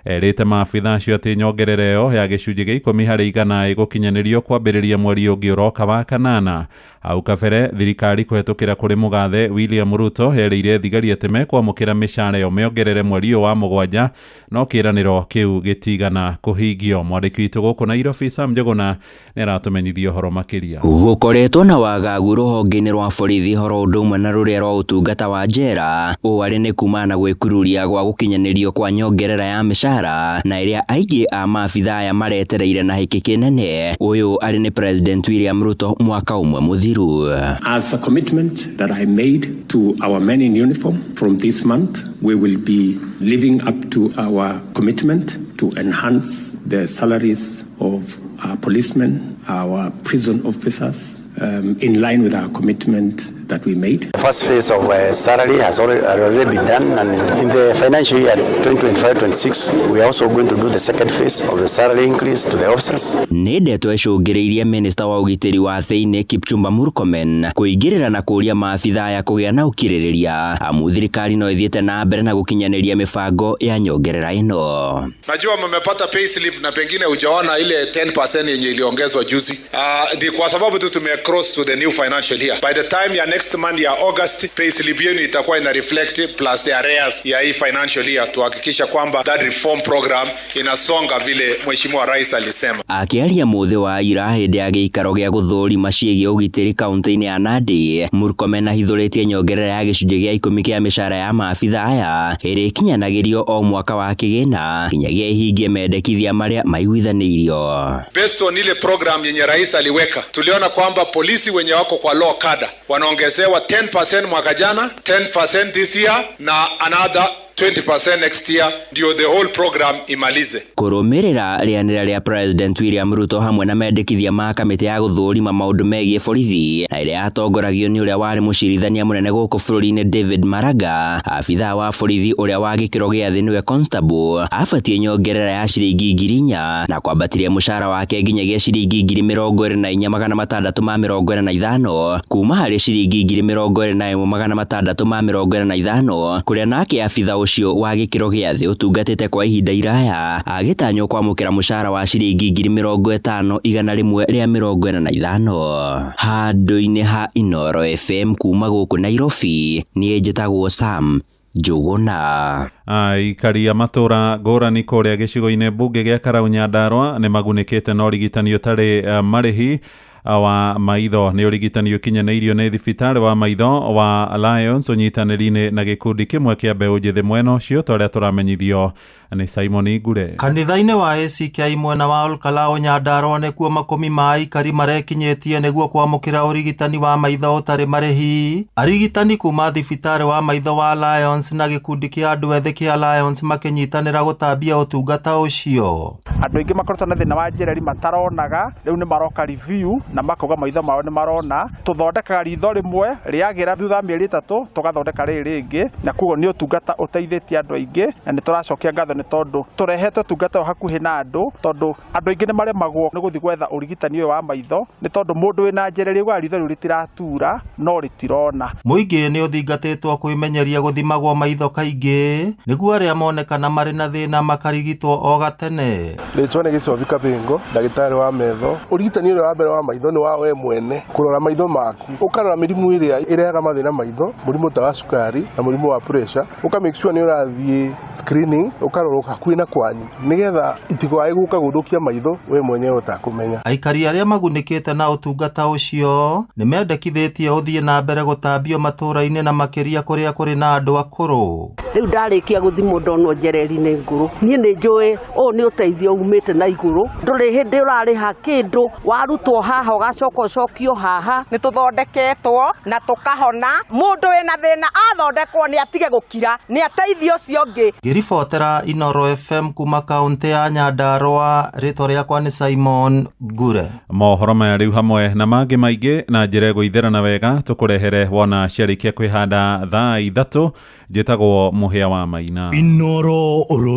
erĩte maabitha acio atĩ nyongerera ĩyo ya gĩcunjĩ gĩa 10 harĩ igana ĩgũkinyanĩrio kwambĩrĩria mweri ũngĩ ũroka wa kanana. Hau kabere thirikari kũhetũkĩra kũrĩ mũgathe William Ruto yerĩire thigari atĩ mekwamũkĩra mĩcara ĩyo mĩongerere mweri ũyũ wa 7, no kĩĩranĩro kĩu gĩtigana kũhingio. Mwandĩki witũ gũkũ Nairobi Sam Njuguna nĩ aratũmenyithia ũhoro makĩria. Gũkoretwo na wagagu rũhonge-inĩ rwa borithi horo ũndũ ũmwe na rũrĩa rwa ũtungata wa njera ũũ arĩ nĩ kumana na gwĩkururia gwa gũkinyanĩrio kwa nyongerera ya mĩcara na ĩrĩa aingĩ a maabitha aya maretereire na hĩkĩ kĩnene. Ũyũ arĩ nĩ President William Ruto mwaka ũmwe mũthiru. As a commitment that I made to our men in uniform, from this month we will be living up to our commitment to enhance the salaries of our policemen, our prison officers, in line with our commitment that we made. The first phase of salary has already been done, and in the financial year 2025-26 we are also going to do the second phase of the salary increase to the officers. Nĩ ndeto ĩcũngĩrĩirie Minista wa ũgitĩri wa thĩinĩ Kipchumba Murkomen kũingĩrĩra na kũria maabitha aya kũgĩa na ũkirĩrĩria amu thirikari no ĩthiĩte na mbere na gũkinyanĩria mĩbango ya nyongerera ĩno. Najua mmepata pay slip na pengine hujaona ile 10% yenye iliongezwa juzi. Ni kwa sababu tu tume cross to the new financial year. By the time ya next month ya August, pay slip yenu itakuwa ina reflect plus the arrears ya hii financial year, tuhakikisha kwamba that reform program inasonga vile Mheshimiwa Rais alisema. Akĩaria mũthĩ wa ira hĩndĩ ya gĩikaro gĩa gũthũrima ciĩgiĩ ũgitĩri kaunti-inĩ ya Nandi, Murkomen ahithũrĩtie nyongerera ya gĩcunjĩ gĩa 10 kĩa mĩcara ya maabitha aya ĩrĩa ĩkinyanagĩrio o mwaka wa kĩgĩna kinyagia ĩhingie mendekithia marĩa maiguithanĩirio. Based on ile program yenye Rais aliweka, tuliona kwamba polisi wenye wako kwa law kada wanaongezewa 10% mwaka jana, 10% this year na another 20% next year, ndio the whole program imalize. Kũrũmĩrĩra rĩanĩrĩra rĩa President William Ruto hamwe na mendekithia ma kamĩtĩ ya gũthũrima maũndũ megiĩ borithi na ĩrĩa yatongoragio nĩ ũrĩa warĩ mũcirithania mũnene gũkũ bũrũri-inĩ David Maraga, abithaa wa borithi ũrĩa wa gĩkĩro gĩa thĩ nĩwe constable abatiĩ nyongerera ya ciringi 4,000 na kwambatiria mũcara wake nginyagia ciringi 24,645 kuma harĩ ciringi 21,645 kũrĩa nake abithaa ũcio wa gĩkĩro gĩa thĩ ũtungatĩte kwa ihinda iraya agĩtanywo kwamũkĩra mũcara wa ciringi 50,145. Handũ-inĩ ha Inoro FM kuma gũkũ Nairobi, niĩ njĩtagwo Sam Njuguna. Aikari a matũra ngũrani kũrĩa gĩcigo-inĩ mbunge gĩa Karau Nyandarua nĩ magunĩkĩte na ũrigitani ũtarĩ marĩhi wa maitho. Nĩ ũrigitani ũkinyanĩirio nĩ thibitarĩ wa maitho wa Lions ũnyitanĩri-inĩ na gĩkundi kĩmwe kĩa mbeũ njĩthĩ mwena ũcio, ta ũrĩa tũramenyithio nĩ Simon Ngure. Kanitha-inĩ wa ACK mwena wa Olkalou Nyandarua nĩkuo makũmi ma aikari marekinyĩtie nĩguo kwamũkĩra ũrigitani wa maitho ũtarĩ marĩhi. Arigitani kuma thibitarĩ wa maitho wa Lions na gĩkundi kĩa andũ ethĩ kĩa Lions makĩnyitanĩra gũtambia ũtungata ũcio. Andũ aingĩ makoretwo na thĩna wa njereri mataronaga, rĩu nĩ maroka review na makauga maitho mao nĩ marona. Tũthondekaga ritho rĩmwe rĩagĩra thutha wa mĩeri 3 tũgathondeka rĩrĩ rĩngĩ, na koguo nĩ ũtungata ũteithĩtie andũ aingĩ na nĩ tũracokia ngatho nĩ tondũ tũrehete ũtungata ũyũ hakuhĩ na andũ, tondũ andũ aingĩ nĩ maremagwo nĩ gũthiĩ gwetha ũrigitani ũyũ wa maitho, nĩ tondũ mũndũ wĩna njereri augaga ritho rĩu rĩtiratura no rĩtirona. Mũingĩ nĩ ũthingatĩtwo kwĩmenyeria gũthimagwo maitho kaingĩ nĩguo arĩa monekana marĩ na thĩna makarigitwo o gatene. Rĩtwa nĩ Gĩcobi Kabĩngo, ndagĩtarĩ wa metho. Ũrigitani ũrĩa wa mbere wa maitho nĩ wa we mwene, kũrora maitho maku, ũkarora mĩrimũ ĩrĩa ĩrehaga mathĩna maitho, mũrimũ ta wa cukari na mũrimũ wa pressure, ũka make sure nĩ ũrathiĩ screening, ũkarorwo hakuhĩ na kwanyu nĩgetha itikoae gũka gũthũkia maitho we mwenyewe ũtakũmenya. Aikari arĩa magunĩkĩte na ũtungata ũcio nĩ mendekithĩtie ũthiĩ na mbere gũtambio matũũra-inĩ na makĩria kũrĩa kũrĩ na andũ akũrũ. Rĩu ndarĩkia gũthimwo ndonwo njereri nĩ ngũrũ. Niĩ nĩ njũĩ ũũ nĩ ũteithio umĩte na igũrũ, ndũrĩ hĩndĩ ũrarĩha kĩndũ, warutwo haha ũgacoka ũcokio haha. Nĩ tũthondeketwo na tũkahona, mũndũ wĩna thĩna athondekwo nĩ atige gũkira, nĩ ateithie ũcio ũngĩ. Ngĩribotera Inooro FM kuma kaũntĩ ya Nyandarũa, rĩtwa rĩakwa nĩ Simon Ngure. Mohoro maya rĩu hamwe na mangĩ maingĩ na njĩra ĩgũitherana wega tũkũrehere wona ciarĩkia kwĩhanda thaa 3. Njĩtagwo Mũhĩa wa Maina. Inooro.